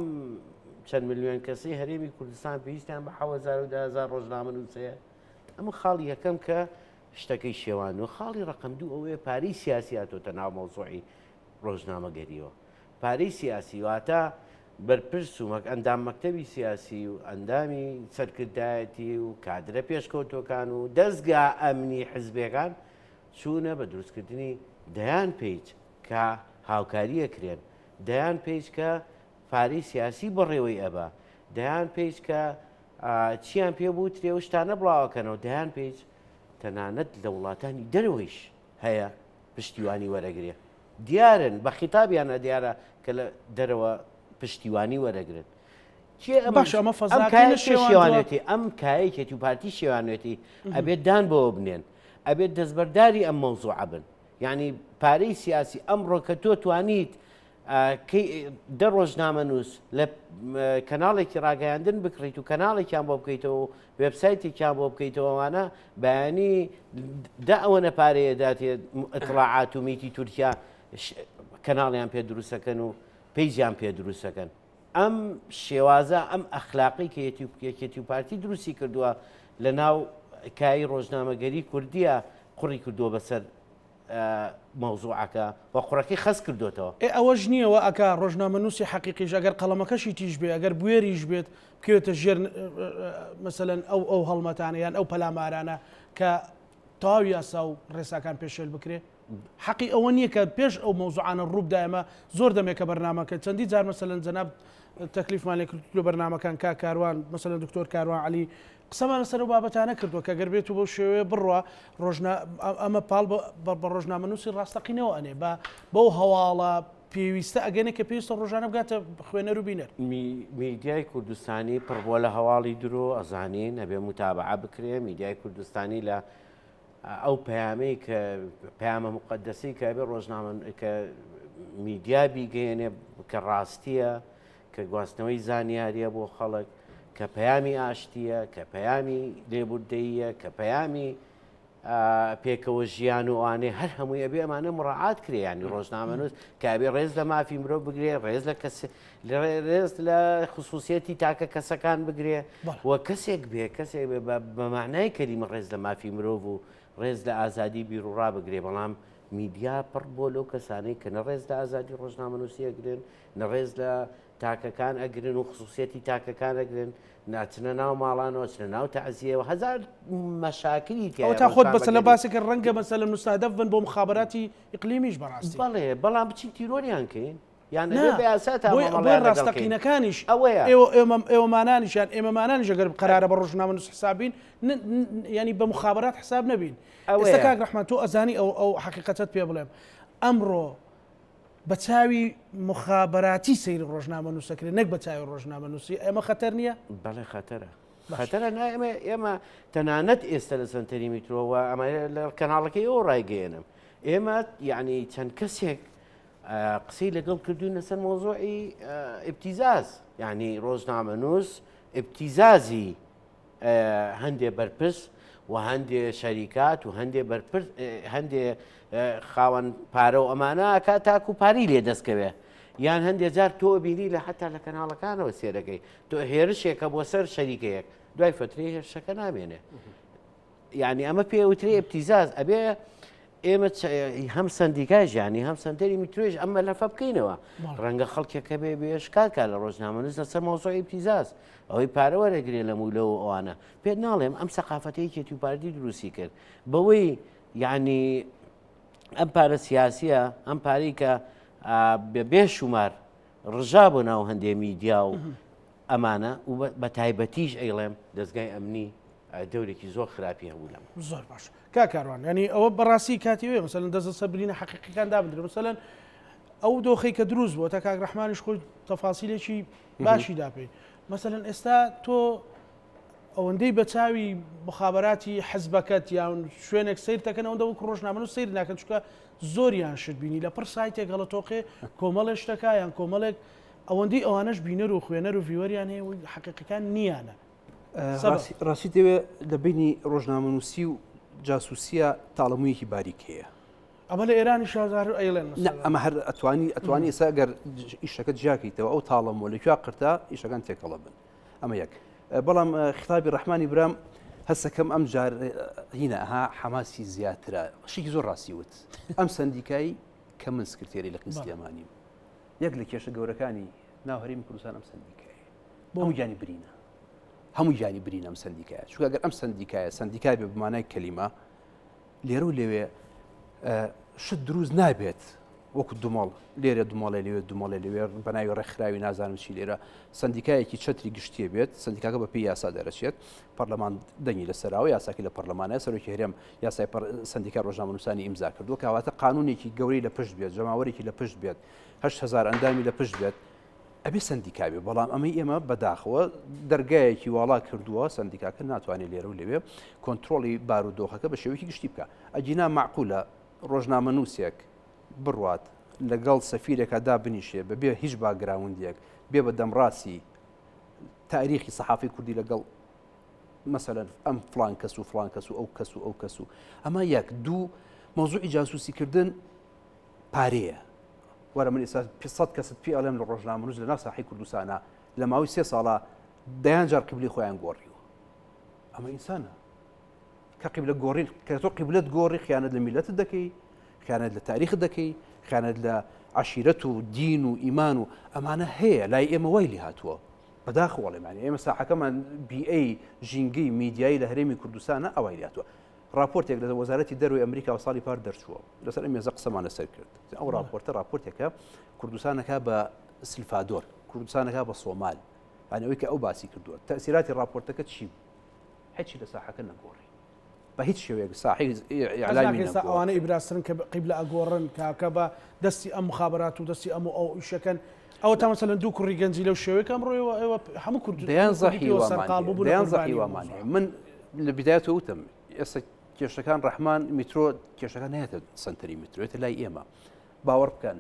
Speaker 2: چەند ملیۆن کەسی هەرێمی کوردستان پێویستیان بە 1000 و 10000 ڕۆژنامەنووس هەیە ئەمە خاڵی یەکەم کە شتەکەی شێوان و خاڵی ڕقم دوو ئەوەیە پارەی سیاسی هاتۆتە ناو مەوزوعی ڕۆژنامەگەریەوە پارەی سیاسی واتە بەرپرس و مەک ئەندام مەکتەبی سیاسی و ئەندامی سەرکردایەتی و کادرە پێشکەوتوەکان و دەزگا ئەمنی حزبەکان چوونە بە دروستکردنی دەیان page کە هاوکاری ئەکرێن، دەیان page کە پارەی سیاسی بەڕێوەی ئەبا، دەیان page کە چیان پێ بوترێ و شتانە بڵاوەکەنەوە، دەیان page تەنانەت لە وڵاتانی دەرەوەیش هەیە پشتیوانی وەرەگرێ. دیارن بە خیتابیانە دیارە کە لە دەرەوە پشتیوانی وەرەگرن. کێ ئەم
Speaker 1: باشە ئەمە
Speaker 2: ئەم
Speaker 1: فەزاکەی
Speaker 2: کایە کێ
Speaker 1: نەشێواندووە؟
Speaker 2: شێوانێتی ئەم کایەکێتی و پارتی شێوانێتی ئەبێت دان بەوە بنێن ئەبێت دەستبەرداری ئەم مەوزوعە بن یعنی پارەی سیاسی ئەمڕۆ کە تۆ توانیت کەی دە ڕۆژنامەنووس لە کەناڵێکی ڕاگەیاندن بکڕیت و کەناڵێکیان بۆ بکەیتەوە و وێبسایتێکیان بۆ بکەیتەوە ئەوانە بەیانی دە ئەوەنە پارەیە داتێ ئیتڵاعات و میتی تورکیا کەناڵیان پێ دروستەکەن و پەیجیان پێ دروستەکەن ئەم شێوازە ئەم ئەخلاقی کە یەکێتی و پارتی دروستی کردووە لە ناو کایی ڕۆژنامەگەری کوردیە قوڕی کردووە بەسەر مەوزوعەکە و قوڕەکەی خەست کردۆتەوە.
Speaker 1: ئێ ئەوەش نییە وا ئەکا ڕۆژنامەنووسی حەقیقیش ئەگەر قەڵەمەکەشی تیژ بێ ئەگەر بوێریش بێت بکەوێتە ژێر مەسەلەن ئەو ئەو هەڵمەتانە یان ئەو پەلامارانە کە تەواوی یاسا و ڕێساکان پێشێل بکرێ؟ حەقی ئەوە نییە کە پێش ئەو مەوزوعانە ڕووبدا ئێمە زۆر دەمێکە بەرنامەکە چەندی جار مەسەلەن جەناب تەکلیفمان لێ کرد لە بەرنامەکان کاک کاروان مەسەلەن دکتۆر کاروان عەلی قسەمان لەسەر ئەو بابەتانە کردووە کە گەر بێت و بەو شێوەیە بڕوا ڕۆژنا ئەمە پاڵ بە ڕۆژنامەنووسی ڕاستەقینەوە ئەنێ بە بەو هەواڵە پێویستە ئەگەنێ کە پێویستە ڕۆژانە بگاتە خوێنەر و بینەر.
Speaker 2: میدیای کوردستانی پڕ بووە لە هەواڵی درۆ، ئەزانین ئەبێ موتابەعە بکرێ، میدیای کوردستانی لە ئەو پەیامەی کە پەیامە موقەدەسەی کە ئەبێ ڕۆژنامە کە میدیا بیگەیەنێ کە ڕاستیە، کە گواستنەوەی زانیاریە بۆ خەڵک، کە پەیامی ئاشتیە، کە پەیامی لێبوردەییە، کە پەیامی پێکەوە ژیان و ئەوانەی هەر هەمووی ئەبێ ئەمانە مڕعات کرێ ینی ڕۆژنامەنووس کە ئەبێ ڕێز لە مافی مرۆڤ بگرێ ڕێز لە کەس ڕێز لە خصوصیەتی تاکە کەسەکان بگرێ و کەسێک بێ کەسێک بێ بە معنای کەلیمە ڕێز لە مافی مرۆڤ و ڕێز لە ئازادی بیرروڕا بگرێ بەڵام میدیا پڕ بۆ لەو کەسانەی کە نە ڕێز لە ئازادی ڕۆژنامەنووسی ئەگرن نە ڕێز لە تاکەکان ئەگرن و خصوصیەتی تاکەکان ئەگرن ناچنە ناو ماڵانەوە چنە ناو تەعزیەوە هەزار مەشاکلی
Speaker 1: تیایە ئەوە تا خۆت بەسە لە باسێکە ڕەنگە مەسەلە مستهدف بن بۆ مخابراتی ئیقلیمیش بەڕاستی
Speaker 2: بەڵێ بەڵام بچین تیرۆریان کەین یان ئەبێ بە یاسا تا
Speaker 1: بۆیە
Speaker 2: مامەڵەیان لەگەڵ کەین
Speaker 1: ڕاستەقینەکانیش
Speaker 2: ئەوەیە
Speaker 1: ئێوە ئێمە ئێوەمانانیش یان ئێمەمانانیش ئەگەر قەرارە بە ڕۆژنامەنووس حساب بین ن- ن- یانی بە مخابرات حساب نەبین ئێستا
Speaker 2: ئەوەیە
Speaker 1: کاک ڕەحمان تۆ ئەزانی ئەو ئەو حەقیقەتەت پێ بڵێم ئەمڕۆ بە چاوی موخابەراتی سەیری ڕۆژنامەنووس ئەکرێت نەک بە چاوی ڕۆژنامەنووسی ئەمە خەتەر نییە؟
Speaker 2: بەڵێ خەتەرە. خەتەرە نا ئێمە ئێمە تەنانەت ئێستا لە سەنتەری میترۆوە ئەمە لە کەناڵەکەی ئەو ڕایگەیەنم ئێمە یعنی چەند کەسێک قسەی لەگەڵ کردوین لەسەر مۆزۆعی ئبتیزاز یعنی ڕۆژنامەنووس ئبتیزازی هەندێ بەرپرس و هەندێ شەریکات و هەندێ بەرپرس هەندێ خاوەن پارە و ئەمانە ئەکا تاکو پارەی لێ دەستکەوێ یان هەندێ جار تۆ بینی لە حتا لە کەناڵەکانەوە سێرەکەی تۆ هێرشێکە بۆ سەر شەریکەیەک دوای فترەی هێرشەکە نامێنێ یعنی ئەمە پێوترێ ابتیزاز ئەبێ ئێمە هەم سەندیکای ژیانی هەم سەنتەری میترۆیش ئەم مەلەفە بکەینەوە ڕەنگە خەڵکێکە بێ بێشکار کا لە ڕۆژنامەنووس لەسەر مەوزوعی ابتیزاز ئەوەی پارە وەرەگرێ لەم و لەو ئەوانە پێت ناڵێم ئەم سەقافەتەی یەکێتی و پارتی دروستی کرد بەوەی یعنی ئەم پارە سیاسیە ئەم پارەی کە بێ شومار ڕژا بۆ ناو هەندێ میدیا و ئەمانە و بە تایبەتیش ئەیڵێم دەستگای ئەمنی دەورێکی زۆر خراپی هەبوو لەمە.
Speaker 1: زۆر باش کاک کاروان یعنی ئەوە بەڕاستی کاتی وێ مەسەلەن دەست لەسەر برینە حەقیقیەکان دابدرێ مەسەلەن ئەو دۆخەی کە دروست بووە تا کاک ڕەحمانیش خۆی تەفاسیلێکی باشی داپێ مەسەلەن ئێستا تۆ ئەوەندەی بە چاوی مخابراتی حزبەکەت یان شوێنێک سیر دەکەن ئەوەندە وەکو ڕۆژنامەنووس سیر ناکەن چونکە زۆریان شت بینی لە پڕ سایتێک هەڵەتۆقێ کۆمەڵێک شتەکە یان کۆمەڵێک ئەوەندەی ئەوانەش بینەر و خوێنەر و viewer یان هەیە و حەقیقەکان نییانە
Speaker 3: ڕاستی دەوێ لە بینی ڕۆژنامەنووسی و جاسوسیە تاڵەموویەکی باریک هەیە.
Speaker 1: ئەمە لە ئێرانی شازار ئەیڵێن
Speaker 3: ئەمە هەر ئەتوانی ئەتوانی ئێستا گەر ئیشەکە جیاکەیتەوە ئەو تاڵەمۆ لە کوێ قرتا ئیشەکان تێکەڵە بن ئەمە یەک بەڵام خیتابی ڕەحمانی برام هەستەکەم ئەم جار هینە ها حەماسی زیاترە شتێکی زۆر ڕاستی وت ئەم سندیکای کە من سکرتێری لە سلێمانیم یەک لە کێشە گەورەکانی ناو هەرێمی کوردستان ئەم سندیکایە هەموو گیانی برینە هەموو گیانی برینە ئەم سندیکایە چونکە گەر ئەم سندیکایە سندیکای بێ بمانای کەلیمە لێرە و لەوێ شت دروست نابێت وەکو دومەڵ لێرە دومەڵێ لەوێ دومەڵێ لەوێ بەناوی ڕێکخراوی نازانم چی لێرە سندیکایەکی چەتری گشتیە بێت سندیکاکە بە پێی یاسا دەرەچێت پەرلەمان دەنگی لەسەراوە یاساکی لە پەرلەمانە سەرۆکی هەرێم یاسای سندیکای ڕۆژنامەنووسانی ئیمزا کردووە کەواتە قانونێکی گەورەی لە پشت بێت جەماوەرێکی لە پشت بێت 8000 ئەندامی لە پشت بێت ئەبێ سەندیکا بێ بەڵام ئەمەی ئێمە بەداخەوە دەرگایەکی واڵا کردووە سەندیکاکە ناتوانێت لێرە و لەوێ کۆنتترۆڵی بارودۆخەکە بە شێوەیەکی گشتی بکە ئەگینا معقولە ڕۆژنامەنووسێک بڕوات لەگەڵ سەفیرێکا دابنیشێ بەبێ هیچ background ێک بێ بە دەمڕاستی تاریخی سەحافی کوردی لەگەڵ مەسەلەن ئەم فلان کەس و فلان کەس و ئەو کەس و ئەو کەس و ئەمە یەک دوو مەوزوعی جاسوسیکردن پارەیە وەرە من ئێستا 500 کەست پێ ئەڵێم لە ڕۆژنامەنووس لە ناو ساحی کوردستانە لە ماوەی سێ ساڵە دەیان جار قیبلی خۆیان گۆڕیوە ئەمە ئینسانە کە قیبلە گۆڕین کە تۆ قیبلەت گۆڕی خیانەت لە میلەتت دەکەی خیانەت لە تاریخ دەکەی خیانەت لە عشیرەت و دین و ئیمان و ئەمانە هەیە لای ئێمە وای لێ هاتووە بەداخەوە ئەڵێم یانی ئێمە ساحەکەمان بیئەی ژینگەی میدیایی لە هەرێمی کوردستانە ئەوای لاتوە راپۆرتێک لە وەزارەتی دەروی ئەمریکا و ساڵی پار دەرچووە لەسەر ئەم مێزە قسەمان لەسەر کرد ئەو راپۆرتە راپۆرتێکە کوردستانەکە بە سلفادۆر کوردستانەکە بە سۆمال یانی ئەوەی کە ئەو باسی کردووە تەسیراتی راپۆرتەکە چی بوو هیچی لە ساحەکە نەگۆڕی بە هیچ شێوەیەک ساحی
Speaker 1: ئیعلامی نەگۆڕی. ئەوانە ئیبرازترن کە قیبلە ئەگۆڕن کاکە بە دەستی ئەم مخابرات و دەستی ئەم و ئەو ئیشەکەن ئەوە تا مەسەلەن دوو کوڕی گەنجی لەو شێوەیە کە ئەمڕۆ ئێوە ئێوە هەموو کورد
Speaker 3: دەیان زەحی سەرقاڵ بوو دەیان زەحی وامان هەیە من لە بدایەتەوە وتم ئێستا کێشەکان ڕەحمان میترۆ کێشەکان نایەتە سەنتەری میترۆێتە لای ئێمە باوەڕ بکەن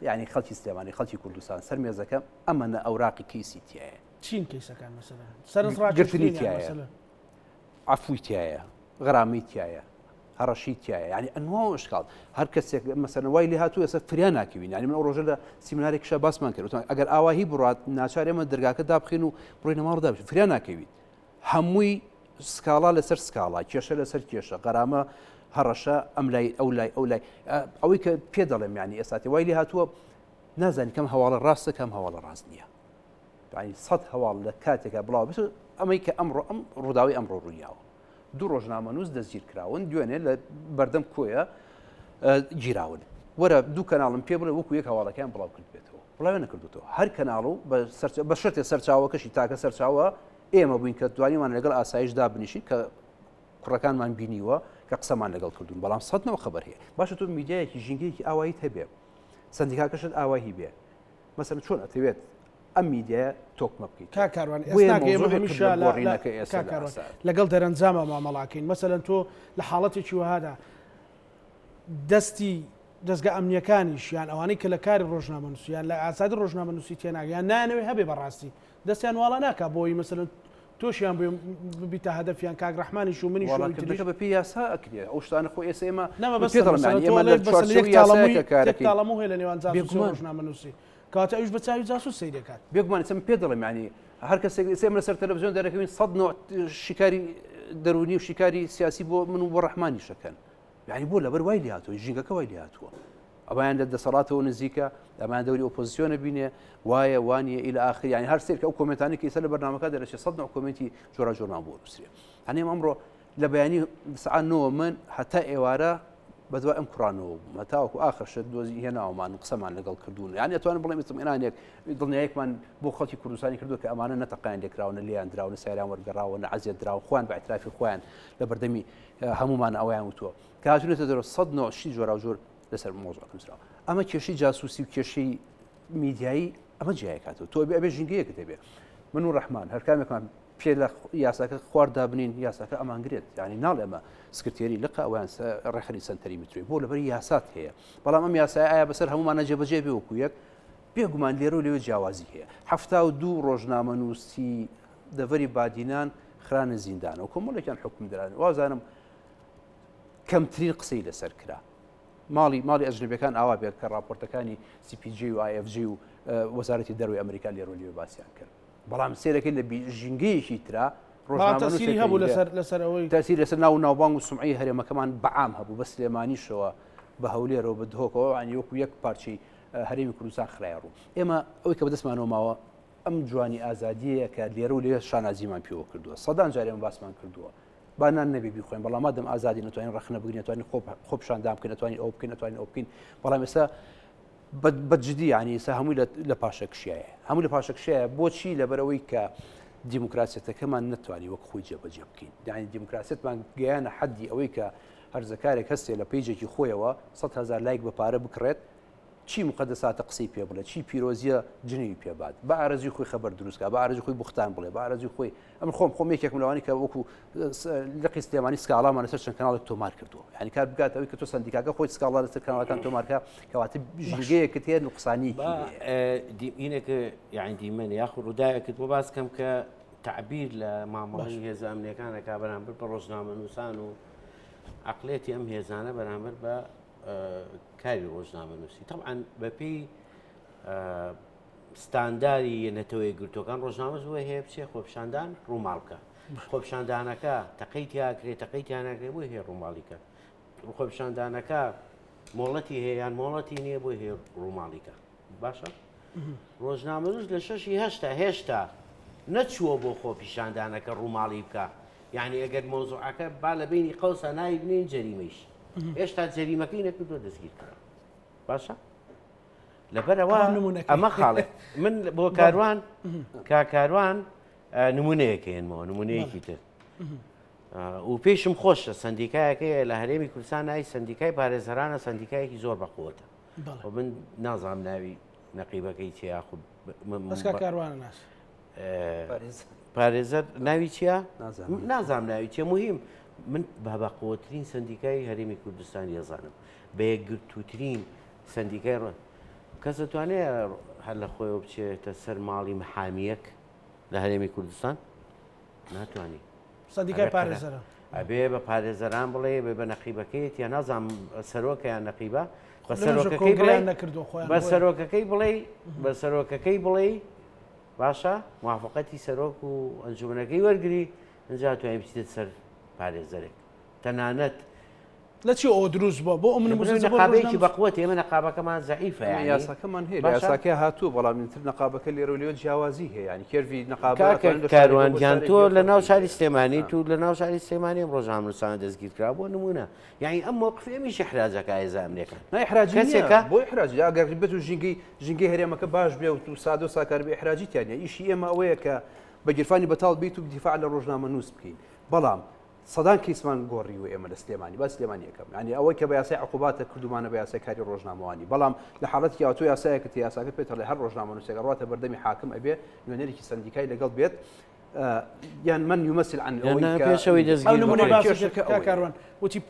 Speaker 3: یعنی خەڵکی سلێمانی خەڵکی کوردستان سەر مێزەکە ئەمەنە ئەوراقی کەیسی تایە
Speaker 1: چین کەیسەکان مەسەلەن سەرنج ڕاکردنی
Speaker 3: تایە عەفوی تیایە، غەرامەی تیایە، هەڕەشەی تیایە، یانی ئەنوا و ئەشکاڵ. هەر کەسێک مەسەلەن وای لێ هاتوو ئێستا فریا ناکەوین. یانی من ئەو ڕۆژە لە سیمینارێکیشا باسمان کرد، وتمان ئەگەر ئاواهی بڕات ناچار ئێمە دەرگاکە دابخەین و بڕۆینە ماڵ دابشین، فریا ناکەویت. هەمووی سکاڵا لەسەر سکاڵا، کێشە لەسەر کێشە، غەرامە، هەڕەشە، ئەم لای ئەو لای ئەو لای. ئەوەی کە پێ دەڵێم یانی ئێستا وای لێ هاتووە نازانی کەم هەواڵە ڕاستە کەم هەواڵە ڕاست نییە. یانی سەد هەواڵ لە کاتێکا بڵاو بێت ئەمەی کە ئەمڕۆ ئەم ڕووداوی ئەمڕۆ ڕوویاوە دوو ڕۆژنامەنووس دەستگیر کراون دوێنێ لە بەردەم کۆیە گیراون وەرە دوو کەناڵم پێ بڵێ وەکو یەک هەواڵەکەیان بڵاو کردبێتەوە بڵاوێ نەکردوتەوە هەر کەناڵ و بە شەرتێ سەرچاوەکەشی تاکە سەرچاوە ئێمە بووین کە توانیمان لەگەڵ ئاسایشدا بنیشین کە کوڕەکانمان بینیوە کە قسەمان لەگەڵ کردوون بەڵام سەدنەوە خبر هەیە باشە تۆ میدیایەکی ژینگەیەکی ئاواییت هەبێ سندیکاکەشت ئاواهی بێ مەسەلەن چۆن ئەتەوێت ئەم میدیایە تۆکمە بکەیت؟
Speaker 1: کاک کاروان ئێستا کە ئێمە هەمیشە لە گۆڕینەکە ئێستا کاک کاروان لەگەڵ دەرەنجامە مامەڵاکەین مەسەلەن تۆ لە حاڵەتێکی وەهادا دەستی دەستگە ئەمنیەکانیش یان ئەوانەی کە لە کاری ڕۆژنامەنووسی یان لە ئازادی ڕۆژنامەنووسی تێناگە یان نایانەوێ هەبێ بەڕاستی دەستیان واڵا ناکا بۆی مەسەلەن تۆشیان بێ ببیتە هەدەفیان کاک ڕەحمانیش و منیش و
Speaker 3: ئەوی تریش. واڵاکردنەکە بەپێی یاسا ئەکرێ ئەو شتانە خۆ ئێستا ئێمە
Speaker 1: نا مەبەستم پێت دەڵێم یانی ئێمە لە چوارچێوەی یاسایەکە کارەکەین. تاڵەموو هەیە لە نێوان جاسوسی و
Speaker 3: بێگومان.
Speaker 1: ڕۆژنامەنووسی کەواتە ئەویش بە چاوی جاسوس سەیری ئەکات.
Speaker 3: بێگومان ئێستا من پێت دەڵێم یانی هەر کەسێک ئێستا ئێمە لەسەر تەلەفزیۆن دەرەکەوین سەد نەوع شیکاری دەروونی و شیکاری سیاسی بۆ من و بۆ ڕەحمانیش ئەکەن یانی بۆ لەبەر وای لێهاتووە ژینگەکە وای لێهاتووە. ئەویان لە دەسەڵاتەوە نزیکە ئەمان دەوری ئۆپۆزیسیۆنە بینێ وایە وانە ئیلە ئاخر یانی هەر سێرکە ئەو comment انەی کە ئێستا لە بەرنامەکە دەرەچێت سەد نوع comment ی جۆرا جۆرمان بۆ نووسرێ هەنێم ئەمڕۆ لە بەیانی سەعات نۆوە من هەتا ئێوارە بەدوای ئەم کوڕانەوە بووم هەتاوەکو ئاخر شت دۆزی هێناوەمان و قسەمان لەگەڵ کردوون یان ئەتوانم بڵێم ئیتمئینانێک دڵنیایەکمان بۆ خەڵکی کوردستانی کردووە کە ئەمانە نەتەقیان لێکراونە لێیان دراونە سیاران وەرگەڕاوە نە عەزیەت دراون خۆیان بە اعترافی خۆیان لە بەردەمی هەمومان ئەوەیان وتووە کە هاتوونەتە دەرەوە سەد نۆ شتی جۆراوجۆر لەسەر مۆزوعەکە نووسراوە ئەمە کێشەی جاسوسی و کێشەی میدیایی ئەمە جیایکاتەوە تۆ بێ ئەبێ ژینگەیەکت هەبێ من و ڕەحمان هەرکامێکمان پێ لە یاساکە خوار دابنین یاساکە ئەمانگرێت یعنی ناڵێ ئەمە سکرتێری لقە ئەویان ڕێکخەری سەنتەری میترۆی بۆ لەبەر یاسات هەیە بەڵام ئەم یاسای ئایا بەسەر هەمومانە جێبەجێ بێ وەکو یەک بێگومان لێرە و لەوێ جیاوازی هەیە 72 ڕۆژنامەنووسی دەڤەری بادینان خرانە زیندانەوە کۆمەڵێکیان حکوم دران وازانم کەمترین قسەی لەسەر کرا. ماڵی ماڵی ئەجنەبیەکان ئاوا بێت کە ڕاپۆرتەکانی CPJ و IFJ و وەزارەتی دەروی ئەمریکا لێرە لێ باسییان کرد بەڵام سێرەکەی لە ژینگەیەکی ترا
Speaker 1: ڕۆژنامەنووسێک هەبوو لەسەر لەسەر ئەوەی
Speaker 3: تەسیر لەسەر ناو ناوبانگ و سمعی هەرێمەکەمان بەعام هەبوو بە سلێمانیشەوە بە هەولێرەوە بە دهۆکەوە عنی وەکو یەک پارچەی هەرێمی کوردستان خرایە ڕوو ئێمە ئەوەی کە بەدەستمانەوە ماوە ئەم جوانی ئازادیەیە کە لێرە و لێ شانازیمان پێوە کردووە سەدان جارێ ئێمە باسمان کردووە با نان نەبێ بیخۆین بەڵام مادەم ئازادی نەتوانین ڕەخنە بگرین نەتوانین خۆ خۆپیشاندان بکەین نەتوانین ئەو بکەین نەتوانین ئەو بکەین بەڵام ئێستا بە جدی یعنی ئێستا هەمووی لە پاشەکشیایە هەموو لە پاشەکشیایە بۆچی لەبەرەوەی کە دیموکراسیەتەکەمان نەتوانی وەک خۆی جێبەجێ بکەین یعنی دیموکراسیەتمان گەیانە حەدی ئەوەی کە هەرزەکارێک هەستێ لە page ێکی خۆیەوە 100 هزار لایک بە پارە بکڕێت. چی موقەدەساتە قسەی پێ بڵێ، چی پیرۆزییە جنێوی پێ بات، بە ئارەزووی خۆی خەبەر دروست کا، بە ئارەزووی خۆی بوختان بڵێ، بە ئارەزووی خۆی ئەمن خۆم خۆم یەکێکم لەوانەی کە وەکو لقی سلێمانی سکاڵامان لەسەر چەند کەناڵێک تۆمار کردووە یعنی کار بگات ئەوەی کە تۆ سەندیکاکە خۆی سکاڵا لەسەر کەناڵەکان تۆمارکە کەواتە ژینگەیەکت هەیە نوقسانیەکی هەیە.
Speaker 2: ئینێک یعنی دیمەن یاخود ڕووداوێکت بۆ باس کەم کە تعبیر لە مامەڵەی هێزە ئەمنیەکانەکە بەرامبەر بە ڕۆژنامەنووسان و عقلێتی ئەم هێزانە بەرامبەر بە کاری ڕۆژنامەنووسی تەبعەن بەپێی ستانداری نەتەوە یەکگرتووەکان ڕۆژنامەس بۆی هەیە بچێ خۆپیشاندان ڕووماڵ بکە خۆپیشاندانەکە تەقەی تیاکرێ تەقەی تیاناکرێ بۆی هەیە ڕووماڵی کە خۆپیشاندانەکە مۆڵەتی هەیە یان مۆڵەتی نییە بۆی هەیە ڕووماڵی کە باشە ڕۆژنامەنووس لە شەشی هەشتا هێشتا نەچووە بۆ خۆپیشاندانەکە ڕووماڵی بکە یعنی ئەگەر مۆزوعەکە با لە بینی قەوسا ناوی بنێین جەریمەیش هێشتا جەریمەکەی نەکردووە دەستگیر کرا باشە لەبەرەوە ئەمە خاڵێ من بۆ کاروان کاکاروان نمونەیەک هێنمەوە نمونەیەکی تر و پێشم خۆشە سندیکایەکەیە لە هەرێمی کوردستان ناوی سندیکای پارێزەرانە سندیکایەکی زۆر بەقوتە من نازانم ناوی نەقیبەکەی چێ یاخود
Speaker 1: کاروانە ناس
Speaker 2: پارێزەر ناوی چییە؟ نازانم ناوی چیە مهم من بە بەقوترین سندیکای هەرێمی کوردستان یەزانم بە یەکگرتووترین سندیکای ڕ کەس دەتوانێت هەر لە خۆیەوە بچێتە سەر ماڵی محامیەک لە هەرێمی کوردستان ناتوانانی
Speaker 1: سندیکای پارێزەران
Speaker 2: ئەبێ بە پارێزەران بڵێ بێ بە نەقیبەکەیت یا نازانم سەرۆکە یان نەقیبە بە سەرۆکەکەی بڵێ
Speaker 1: نەکردو خۆیان
Speaker 2: بە سەرۆکەکەی بڵێ بە سەرۆکەکەی بڵێ باشە موافقەتی سەرۆک و ئەنجومەنەکەی وەرگری ئینجا توانین بچیتە سەر پارێزەرێک تەنانەت
Speaker 1: لە چی ئەوە دروست بووە بۆ ئەم
Speaker 2: نموزە نەقابێکی بەقوەت ئێمە نەقابەکەمان زەعیفە
Speaker 3: یعنی یاساکەمان هەیە لە یاساکە هاتووە بەڵام تر نەقابەکە لێرە و لێوە جیاوازی هەیە یعنی کێرڤی نەقابە
Speaker 2: کاروان گیان تۆ لە ناو شاری سلێمانی تو لە ناو شاری سلێمانی ئەم ڕۆژنامەنووسانە دەستگیر کرا بۆ نمونە یعنی ئەم مۆقفی ئەمیش ئیحراجەکە ئێزا ئەمنیەکان
Speaker 3: نا ئیحراجی نییە کەسێکە بۆ ئیحراج یا ئەگەر بێت و ژینگەی ژینگەی هەرێمەکە باش بێ و سادە و ساکار بێ ئیحراجی تیا نییە ئیشی ئێمە ئەوەیە کە بە گیرفانی بەتاڵ بیت و دیفاع لە ڕۆژنامەنووس بکەین بەڵام سەدان کەیسمان گۆڕیوە ئێمە لە سلێمانی با سلێمانی یەکەم یعنی ئەوەی کە بە یاسای عقوباتە کردومانە بە یاسای کاری ڕۆژنامەوانی بەڵام لە حاڵەتی یا تۆ یاسایەکت یاساکە پێت هەڵێ هەر ڕۆژنامەنووسێک ڕاتە بەردەمی حاکم ئەبێ نوێنەرێکی سەندیکای لەگەڵ بێت یان من یمثل عن
Speaker 2: ئەوەی پێشەوەی
Speaker 1: دەستگیر نمونەی باسی کرد کاک کاروان وتی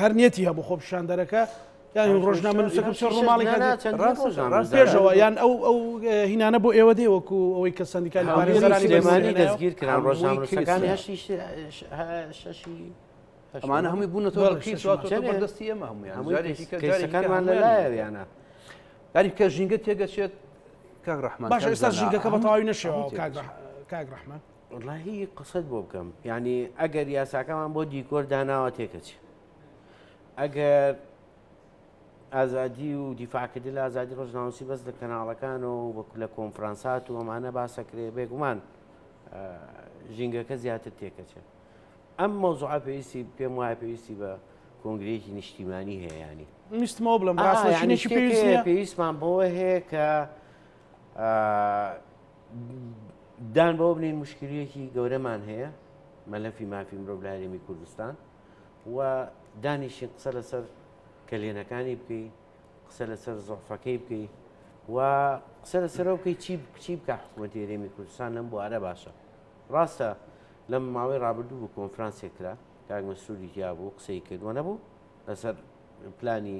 Speaker 1: هەر نیەتی هەبوو خۆپیشاندەرەکە یان ڕۆژنامەنووسەکە بچێت ڕووماڵی پێشەوە یان ئەو ئەو هینانە بۆ ئێوە دێ وەکو ئەوەی کە سەندیکای پارێزەرانی
Speaker 2: سلێمانی دەستگیر کران ڕۆژنامەنووسەکانی هەشتی شەشی
Speaker 3: ئەمانە هەمووی بوونەتەوە بەردەستی ئێمە هەموویان
Speaker 2: کەسەکانمان لەلایەویانە
Speaker 3: یاری کە ژینگە تێگەچێت کاک ڕەحمان
Speaker 1: باشە ئێستا ژینگەکە بە تەواوی نەشێوە کاک ڕەحمان
Speaker 2: وەڵاهی قسەت بۆ بکەم یعنی ئەگەر یاساکەمان بۆ دیکۆر داناوە تێکەچێ ئەگەر ئازادی و دیفاعکردن لە ئازادی ڕۆژنامەنووسی بەس لە کەناڵەکان و وەکو لە کۆنفرانسات و ئەمانە باسەکرێ بێگومان ژینگەکە زیاتر تێکەچێ ئەم مەوزوعە پێویستی پێم وایە پێویستی بە کۆنگرەیەکی نیشتیمانی هەیە ینی
Speaker 1: ویستمەوە بڵێم ڕاستەشینێکی پێویست نییە
Speaker 2: پێویستمان بەوە هەیە کە دان بەوە بنین مشکلیەکی گەورەمان هەیە مەلەفی مافی مرۆڤ لە هەرێمی کوردستان و دانیشین قسە لەسەر کەلێنەکانی بکەی قسە لەسەر زۆفەکەی بکەی و قسە لەسەرەوە بکەی چی چی بکە حکوومەتی هەرێمی کوردستان لەم بوارە باشە ڕاستە لەم ماوەی ڕابردوو بوو کۆنفرانسێک کرا کاک مەسروری تیا بوو قسەی کرد وە نەبوو لەسەر پلانی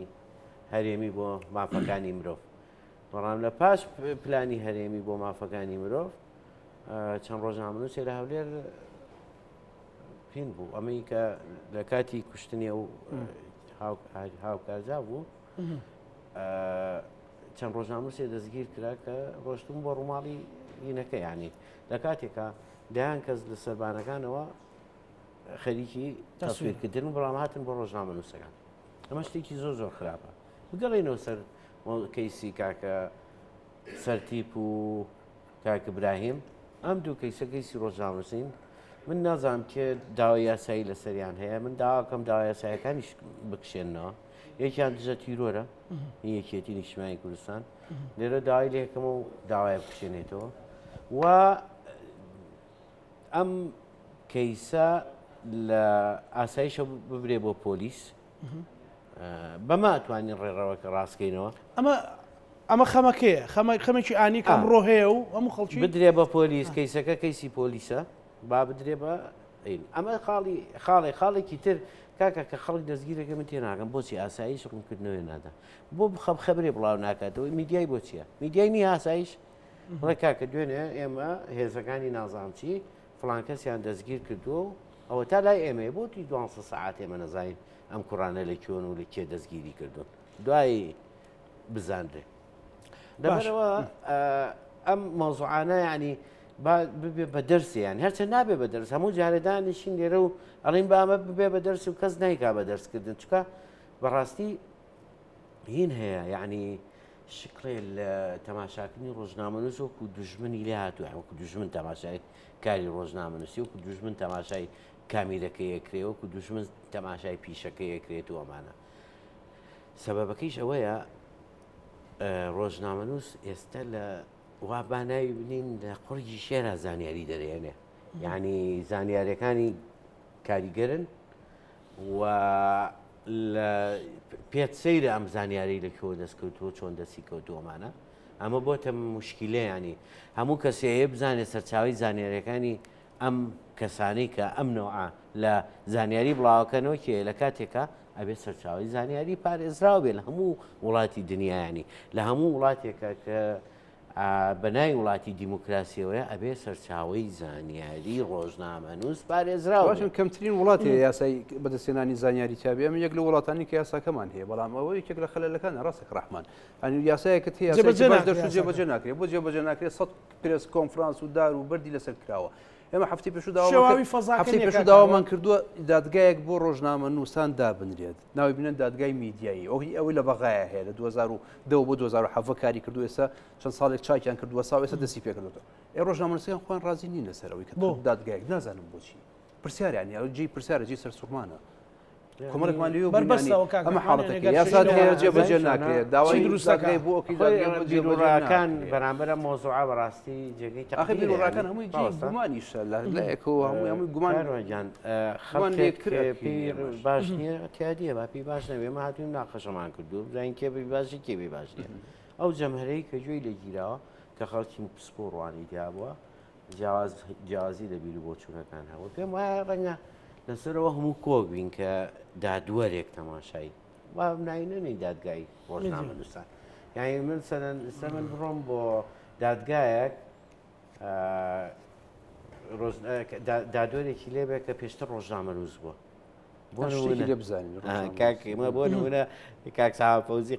Speaker 2: هەرێمی بۆ مافەکانی مرۆڤ بەڵام لە پاش پلانی هەرێمی بۆ مافەکانی مرۆڤ چەند ڕۆژنامەنووسێ لە هەولێر پین بوو ئەمەی کە لە کاتی کوشتنی ئەو هاوکارجا بوو چەند ڕۆژناموسێ دەستگیر کرا کە ڕۆشتون بۆ ڕووماڵی هینەکە ینی لە کاتێکا دەیان کەس لە سەربانەکانەوە خەریکی تەسویرکردن و بەڵام هاتن بۆ ڕۆژنامەنووسەکان ئەمە شتێکی زۆر زۆر خراپە بگەڕێنەوە سەر کەیسی کاکە سەرتیپ و کاک ئیبراهیم ئەم دوو کەیسە کەیسی ڕۆژنامەنووسین من نازانم کێ داوای یاسایی لەسەریان هەیە من داواکەم داوا یاسایەکانیش بکشێنەوە یەکیان دژە تیرۆرە یەکێتی نیشتمانی کوردستان لێرە داوای لێکەمە و داوای بکشێنێتەوە و ئەم کەیسە لە ئاسایشە ببرێ بۆ پۆلیس بەما توانین ڕێڕەوەکە ڕاستکەینەوە
Speaker 1: ئەمە. ئەمە خەمەکەیە خەمە خەمێکی ئانی کە ئەمڕۆ هەیە و هەموو خەڵکی
Speaker 2: بدرێ بە پۆلیس کەیسەکە کەیسی پۆلیسە با بدرێ بە ئەمە خاڵی خاڵێ خاڵێکی تر کاکە کە خەڵک دەستگیرەکە من تێناگەم بۆچی ئاسایش ڕوونکردنەوەی نادا بۆ خەب خەبرێ بڵاو ناکاتەوە میدیای بۆ چییە میدیای نییە ئاسایش بڵێ کاکە دوێنێ ئێمە هێزەکانی نازانم چی فڵان کەسیان دەستگیر کردووە و ئەوە تا لای ئێمەیە بۆتی دوانسە سەعات ئێمە نەزانین ئەم کوڕانە لە کوێن و لە کێ دەستگیری کردوون دوایی بزانرێ لەبەرەوە ئەم مەوزوعانە ینی با ببێ بە دەرسیان هەرچە نابێ بە دەرس هەموو جارێدانیشین لێرە و ئەڵین با ئەمە ببێ بە دەرس و کەس نیکا بە دەرسکردن چکە بەڕاستی هین هەیە یعنی شکڵێ لە تەماشاکردنی ڕۆژنامەنووس وەکو دوژمنی لێ هاتووە وەکو دوژمن تەماشای کاری ڕۆژنامەنووسی وەکو دوژمن تەماشای کامیرەکەی ئەکرێ وەکو دوژمن تەماشای پیشەکەی ئەکرێت و ئەمانە سەبەبەکەیش ئەوەیە ڕۆژنامەنووس ئێستا لە وا با ناوی بنین لە قوڕگی شێرا زانیاری دەرێنێ یعنی زانیاریەکانی کاریگەرن و لە پێت سەیرە ئەم زانیاری لە کوێوە دەست کەوتووە چۆن دەستی کەوتووە ئەمانە ئەمە بۆتە مشکیلە ینی هەموو کەسێ هەیە بزانێت سەرچاوی زانیاریەکانی ئەم کەسانەی کە ئەم نەوعە لە زانیاری بڵاوەکەنەوە کێ لە کاتێکا ئەبێت سەرچاوی زانیاری پارێزراو بێ لە هەموو وڵاتی دنیایانی لە هەموو وڵاتێکە کە بە ناوی وڵاتی دیموکراسیەوەیە ئەبێ سەرچاوەی زانیاری ڕۆژنامەنووس پارێزراو
Speaker 3: باشن کەمترین وڵاتی یاسای بەدەستێنانی زانیاری تابێ ئەمە یەک لە وڵاتانی کە یاساکەمان هەیە بەڵام ئەوە یەکێک لە خەلەلەکان ڕاستە ڕەحمان ئەنی یاسایەکت هەیە دەرچوو جێبەجێ ناکرێت بۆ جێبەجێ ناکرێت سە پرێس کۆنفرانس و دار و بەردی لەسەر کراوە ئێمە هەفتی پێشوو داوامان هەفتی پێشوو داوامان کردووە دادگایەک بۆ ڕۆژنامە نووسان دابنرێت ناوی بنێن دادگای میدیایی ئەوهی ئەوەی لە بەغایە هەیە لە 2010 بۆ 2017 کاری کردو ئێستا چەند ساڵێک چاکیان کردووە ساو ئێستا دەستی پێکردوەوە ئێ ڕۆژنامەنووسەکان خۆیان ڕازی نین لەسەر ئەوەی کە بۆ دادگایەک نازانم بۆچی پرسیاریان ئەو جێی پرسیارە جێی سەرسوڕمانە کۆمەڵێکمان لێ
Speaker 1: بەربەستەوە کاک
Speaker 3: ئەمە حاڵەتەکە یاسا هەیە جێبەجێ ناکرێت داوای
Speaker 1: دروست دەکات
Speaker 3: بۆ ئەوکەی دادگای بۆ جێبەجێ
Speaker 2: بیروڕاکان بەرامبەر ئەم مەوزوعە بەڕاستی جێگەی
Speaker 3: ئاخر
Speaker 2: تەقدیرە
Speaker 3: بیروڕاکان هەمووی جێی گومانیشە لە لایەکەوە هەمووی هەمووی گومان
Speaker 2: کاروان گیان
Speaker 3: گومان
Speaker 2: خەڵکێک
Speaker 3: لەیەکتر ئەکەین
Speaker 2: پێی
Speaker 3: ئێمەش.
Speaker 2: باش نییە تیادیە با پێی باش نەبێ ئێمە هاتووین مناقەشەمان کردووە بزانین کێ پێی باشە کێ پێی باش نییە ئەو جەمهەرەی کە گوێی لێ گیراوە کە خەڵکی پسپۆڕوانی تیا بووە جیاواز جیاوازی لە بیر و بۆچوونەکان هەبوو پێم وایە ڕەنگە لەسەرەوە هەموو کۆک بین کە دادوەرێک تەماشای وا ناوی نەنێین دادگای ڕۆژنامەنووسان یعنی من سەرەن ئێستا من بڕۆم بۆ دادگایەک دادوەرێکی لێبێ کە پێشتر ڕۆژنامەنووس بووە
Speaker 3: بۆ شتێکی لێ بزانین
Speaker 2: کاک ئێمە بۆ نمونە کاک سامان فەوزی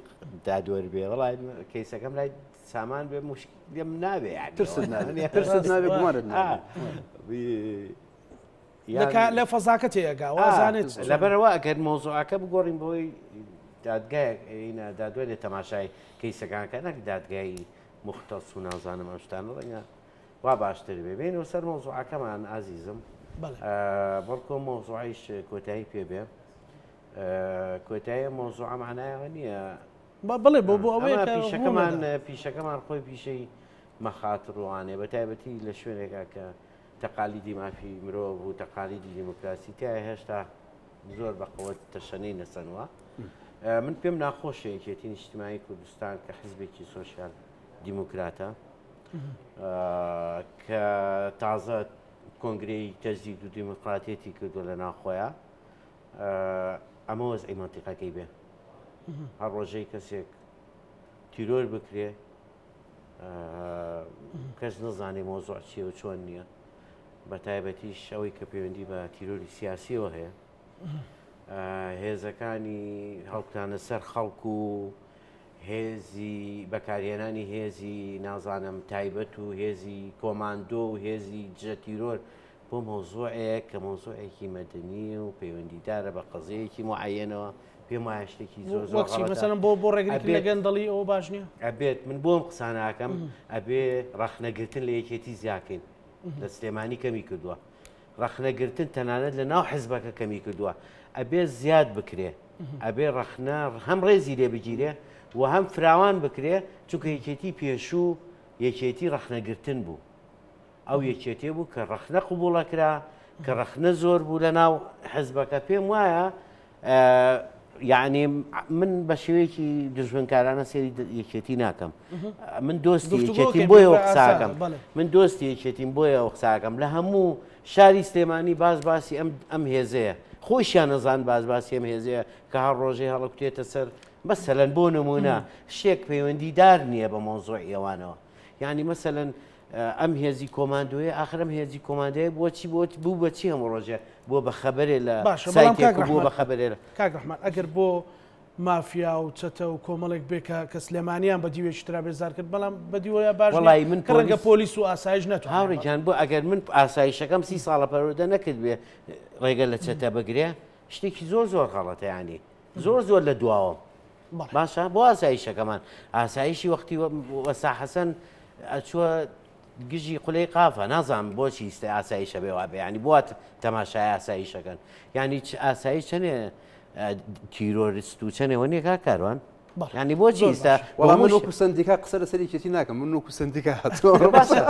Speaker 2: دادوەر بێ وەڵای کەیسەکەم لای سامان بێ مشکلم نابێ یعنی
Speaker 3: ترست نابێ ترست نابێ گومانت نابێ
Speaker 1: لە فەزاکە تێگا وازانێت
Speaker 2: لەبەرەوە ئەگەر مۆزوعەکە بگۆڕین بۆی دادگایەک ئەینا دادوەرێ تەماشای کەیسەکانکە نەک دادگای مختص و نازانم ئەم شتانە ڕەنگە وا باشتر بێ بێینەوە سەر مەوزوعەکەمان ئازیزم بەڵکۆ مەوزوعیش کۆتایی پێ بێ کۆتایی مەوزوعە معنایەوە نییە
Speaker 1: بڵێ بۆ بۆ ئەوەیە
Speaker 2: پیشەکەمان پیشەکەمان خۆی پیشەی مەخاتڕوانێ بە تایبەتی لە شوێنێکا کە تەقالیدی مافی مرۆڤ و تەقالیدی دیموکراسی تای هێشتا زۆر بەقوت تەشەنەی نەسەنوە من پێم ناخۆشە یەکێتی نیشتمانی کوردستان کە حزبێکی سۆسیال دیموکراتە کە تازە کۆنگرەی تەجدید و دیموکراتیەتی کردو لە ناوخۆیان ئەمە وەزعی مەنتیقەکەی بێ هەر ڕۆژەی کەسێک تیرۆر بکرێ کەس نەزانێ مۆزوع چیە و چۆن نییە بە تایبەتیش ئەوەی کە پەیوەندی بە تیرۆری سیاسیەوە هەیە هێزەکانی هەڵکتانە سەر خەڵک و هێزی بەکارهێنانی هێزی نازانم تایبەت و هێزی کۆماندۆ و هێزی دژە تیرۆر بۆ مەوزوعێک کە مەوزوعێکی مەدەنی و پەیوەندیدارە بە قەزیەیەکی موعەیەنەوە پێم وایە شتێکی زۆر زۆر
Speaker 1: وەک چی
Speaker 2: غەڵەتە.
Speaker 1: مەسەلەن بۆ بۆ ڕێگریکردن لە
Speaker 2: ئەبێت
Speaker 1: گەندەڵی ئەوە باش نییە؟
Speaker 2: ئەبێت من بۆم قسە ناکەم ئەبێ ڕەخنەگرتن لە یەکێتی زیاکەین لە سلێمانی کەمی کردووە ڕەخنەگرتن تەنانەت لە ناو حزبەکە کەمی کردووە ئەبێ زیاد بکرێ ئەبێ ڕەخنە هەم ڕێزی لێ بگیرێ و هەم فراوان بکرێ چونکە یەکێتی پێشوو یەکێتی ڕەخنەگرتن بوو ئەو یەکێتێ بوو کە ڕەخنە قوبوڵەکرا کە ڕەخنە زۆر بوو لە ناو حزبەکە پێم وایە. یعنی من بە شێوەیەکی دژمنکارانە سێری یەکێتی ناکەم من دۆستی یەکێتیم بۆیە قساکەم من دۆستی یەکێتیم بۆیە ئەو قساکەم لە هەموو شاری سلێمانی باز باسی ئەم ئەم هێزەیە خۆشیان نەزان باز باسی ئەم هێزەیە کە هەر ڕۆژەی هەڵکوتێتە سەر مەسەلەن بۆ نمونە شتێک پەیوەندیدار نییە بە مۆزۆی ئەوانەوە یعنی مەسەلەن ئەم هێزی کۆماندۆیە ئاخر ئەم هێزی کۆماندۆیە بۆچی بۆ بوو بە چی هەموو ڕۆژێ بووە بە خەبەرێ لە
Speaker 1: باشە بەڵام کاک
Speaker 2: سایتێک و بووە
Speaker 1: ڕەحمان
Speaker 2: بە خەبەرێ لە
Speaker 1: کاک ڕەحمان ئەگەر بۆ مافیا و چەتە و کۆمەڵێک بێ کە کە سلێمانیان بە دیوێکی ترا بێزار کرد بەڵام بە دیوەیە باش نییە
Speaker 2: وەڵی من
Speaker 1: کە ڕەنگە
Speaker 2: پۆلیس
Speaker 1: پۆلیس و ئاسایش نەتوانێ
Speaker 2: هاوڕێ
Speaker 1: بەڵام
Speaker 2: گیان بۆ ئەگەر من ئاسایشەکەم سی ساڵە پەروەردە نەکرد بێ ڕێگە لە چەتە بگرێ شتێکی زۆر زۆر غەڵەتە یانی زۆر زۆر لە دواوەم باشە بۆ ئاسایشەکەمان ئاسایشی وەختی وەسا حەسەن ئەچووە گژی قولەی قافە نازانم بۆچی ئیستا ئاسایشە بێ وابێ ینی بۆات تەماشای ئاسایشەکەن ینی ئاسایش چەنێ تیرۆریست و چەنێ وە نییە کاک کاروان ینی بۆچی ئیستا
Speaker 3: وەڵام من وەکو سەندیکا قسە لەسەر یەکێتی ناکەم من وەکو سەندیکا هاتووە
Speaker 2: باشە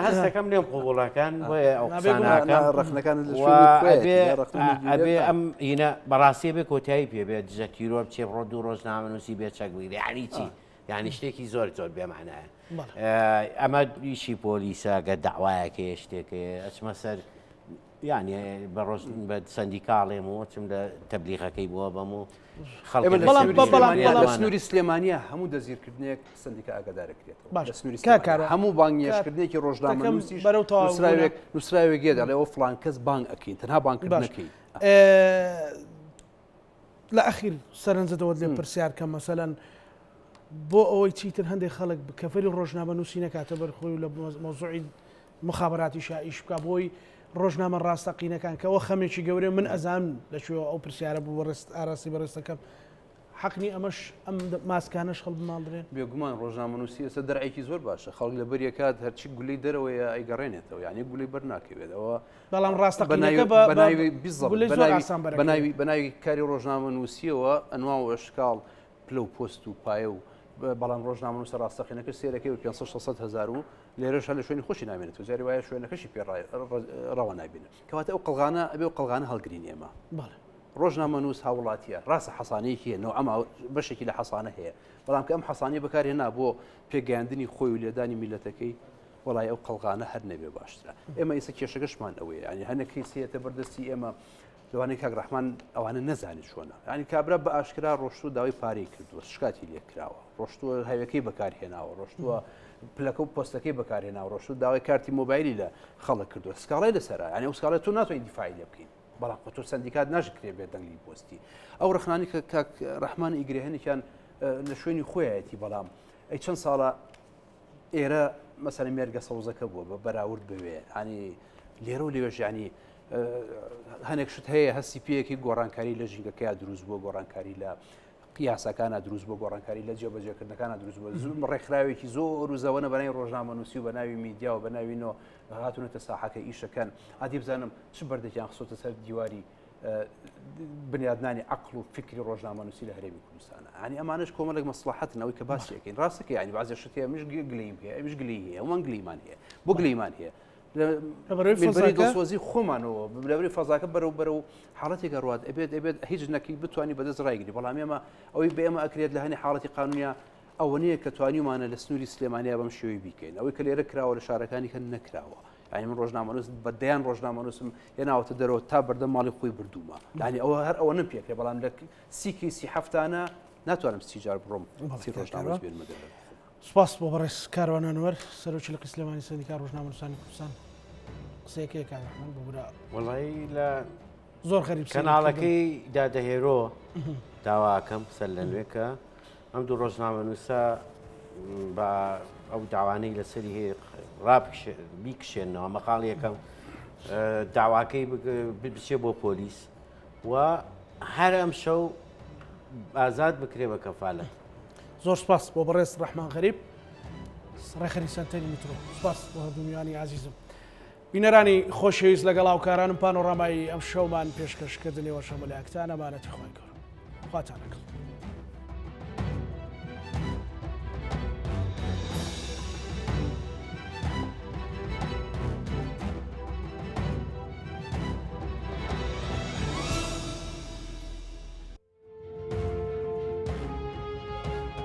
Speaker 2: هەستەکەم لێم قوبوڵەکان بۆیە ئەو قسانەکەم
Speaker 3: ڕەخنەکان
Speaker 2: ئەبێ ئەم هینە بەڕاستی بێ کۆتایی پێ بێت دژە تیرۆر بچێ بڕۆ دوو ڕۆژنامەنووسی بێ چەک بگرێ یعنی چی یعنی شتێکی زۆر زۆر بێمانایە ئەمە ئیشی پۆلیسە گە داوایەکەیە شتێکەیە ئەچمە سەر یانی بە ڕۆژ بە سەندیکا ئەڵێم و چم لە تەبلیغەکەی بووە بەم و خەڵک
Speaker 3: ئێمە لە
Speaker 1: بەڵام
Speaker 3: سنووری
Speaker 1: بەڵام
Speaker 3: سلێمانییە- لە
Speaker 1: بەڵام
Speaker 3: سنووری سلێمانییە هەموو دەستگیرکردنێک سەندیکا ئاگادارەکرێتەوە
Speaker 1: باش
Speaker 3: لە سنووری
Speaker 1: کاک
Speaker 3: سلێمانییە
Speaker 1: کاروان
Speaker 3: هەموو
Speaker 1: کات
Speaker 3: بانگێشتکردنێکی
Speaker 1: دەکەم
Speaker 3: ڕۆژنامەنووسیش
Speaker 1: بەرەو تەواو بوونە
Speaker 3: نووسراوێک نووسراوێک یە دەڵێ ئەوە فڵان کەس بانگ ئەکەین تەنها
Speaker 1: باش
Speaker 3: بانگکردنەکەی
Speaker 1: ئێ، لە ئەخیر سەرنجت ئەوەت لێ پرسیار کەم مەسەلەن بۆ ئەوەی چیتر هەندێک خەڵک کەفەری ڕۆژنامەنووسی نەکاتە بەر خۆی و لە مەوزوعی مخابراتیشا ئیش بکا بۆی ڕۆژنامە ڕاستەقینەکان کە ئەوە خەمێکی گەورەیە من ئەزانم لە کوێوە ئەو پرسیارە بوو بەڕێز ئاراسی بەڕێزتەکەم حەق نی ئەمەش ئەم ماسکانەش هەڵبماڵدرێن؟
Speaker 3: بێگومان ڕۆژنامەنووسی ئێستا دەرعێکی زۆر باشە خەڵک لەبەر یەکات هەرچی گولەی دەرەوەیە ئەیگەڕێنێتەوە یعنی گولەی بەر ناکەوێت ئەوە
Speaker 1: بەڵام
Speaker 3: ڕاستەقینەکە
Speaker 1: ڕاستەقینەکە
Speaker 3: بە
Speaker 1: بە
Speaker 3: ناوی بالضبط
Speaker 1: گولەی
Speaker 3: بە
Speaker 1: زۆر
Speaker 3: ناوی
Speaker 1: ئاسان
Speaker 3: بە
Speaker 1: بەرەکەوێت.
Speaker 3: ناوی بە ناوی کاری ڕۆژنامەنووسیەوە ئەنوا و ئەشکاڵ پلە و پۆست و پایە و بەڵام ڕۆژنامەنووسە ڕاستەقینەکە سێرەکەی و 500 600 هەزار و لێرەش هەر لە شوێنی خۆشی نامێنێتەوە جاری وایە شوێنەکەشی پێ ڕەوا نابینن کەواتە ئەو قەڵغانە ئەبێ ئەو قەڵغانە هەڵگرین ئێمە
Speaker 1: بەڵێ
Speaker 3: ڕۆژنامەنووس هاوڵاتیە ڕاستە حەسانەیەکی هەیە نەوعەما بەشێکی لە حەسانە هەیە بەڵام کە ئەم حەسانەی بەکارهێنا بۆ پێگەیاندنی خۆی و لێدانی میلەتەکەی وەڵای ئەو قەڵغانە هەر نەبێ باشترە ئێمە ئێستا کێشەکەشمان ئەوەیە یعنی هەنێک کەیس هەیەتە بەردەستی ئێمە لەوانەیە کاک ڕەحمان ئەوانە نەزانێت چۆنە یعنی کابرا بە ئاشکرا ڕۆشتوو داوای پارەی کردووە شکاتی لێ کراوە ڕۆشتووە هەوێکەی بەکارهێناوە ڕۆشتووە پلەکە و پۆستەکەی بەکارهێناوە ڕۆشتوو داوای کارتی مۆبایلی لە خەڵک کردووە سکاڵای لەسەرە یعنی ئەو سکاڵای تۆ ناتوانانی دیفاعی لێ بکەین بەڵام خۆ تۆ سەندیکات ناشکرێ بێ دەنگی پۆستی ئەو ڕخنانی کە کاک ڕەحمان ئیگرێ هەنێکیان لە شوێنی خۆیەتی بەڵام ئەی چەند ساڵە ئێرە مەسەلەن مێرگە سەوزەکە بووە بە بەراورد بوێ ینی لێرە و لێوێش ینی هەنێک شت هەیە هەستی پێیەکی گۆڕانکاری لە ژینگەکەیا دروست بووە گۆڕانکاری لە یاساکانە دروست بۆ گۆڕانکاری لە جێبەجێکردنەکانە دروست بووە زوو ڕێکخراوێکی زۆر و زەوەنە بەناوی ڕۆژنامەنووسی و بە ناوی میدیا و بە ناوی نۆ هاتوونەتە ساحەکە ئیشەکەن ئادی بزانم چ بەردێکیان خستۆتە سەر دیواری بنیادنانی عەقڵ و فیکری ڕۆژنامەنووسی لە هەرێمی کوردستانە یانی ئەمانەش کۆمەڵێک مەسڵەحەتن ئەوەی کە باسی ئەکەین ڕاستەکە یانی بەعزێ شت هەیە منیش گلەییم هەیە ئەویش گلەیی هەیە ئەومان گلەییمان هەیە بۆ گلەییمان هەیە
Speaker 1: لەبەرەوەی
Speaker 3: لەبەرەی
Speaker 1: فەزاکە
Speaker 3: دڵسۆزی خۆمانەوە لەبەری فەزاکە بەرەو بەرەو حاڵەتێکە ڕوات ئەبێت ئەبێت هیچ نەکەی بتانی بەدەست ڕایگری بەڵام ئێمە ئەوەی بە ئێمە ئەکرێت لە هەنێ حاڵەتی قانونیا ئەوە نییە کە توانیومانە لە سنووری سلێمانیا بەم شێوەی بیکەین ئەوەی کە لێرە کراوە لە شارەکانی کە نەکراوە یانی من ڕۆژنامەنووس بە دەیان ڕۆژنامەنووسم هێناوەتە دەرەوە تا بەردەم ماڵی خۆی بردوومە یانی ئەوە هەر ئەوە نم پێکرێ بەڵام لە سی کەیسی هەفتانە ناتوانم سی جار بڕۆم سی ڕۆژنامەنووس بێنمە دەرەوە.
Speaker 1: سپاس بۆ بەڕێز کاروان ئەنوەر سەرۆکی لقی سلێمانی سەندیکا ڕۆژنامەنووسانی کوردستان قسەیەکەیە کاک ئەحمەد ببورە
Speaker 2: وەڵی لە
Speaker 1: زۆر غەریب سەیرت کردم.
Speaker 2: کەناڵەکەی دادەهێرۆ داواکەم سەر لە نوێ کە ئەم دوو ڕۆژنامەنووسە بە ئەو داوانەی لەسەری هەیە بیکشێنەوە مەقاڵ یەکەم داواکەی بچێ بۆ پۆلیس و هەر ئەم شەو ئازاد بکرێ بە کەفالەت.
Speaker 1: زۆر سپاس بۆ بەڕێز ڕەحمان غەریب ڕێکخەری سەنتەری میترۆ سپاس بۆ هەردوو میوانی ئازیزم. بینەرانی خۆشەویست لەگەڵ هاوکارانم پانۆڕامای ئەم شەومان پێشکەش کردن ئێوەش هەموو لایەکتان ئەمانەتی خوای گەورە خواتان لەگەڵ.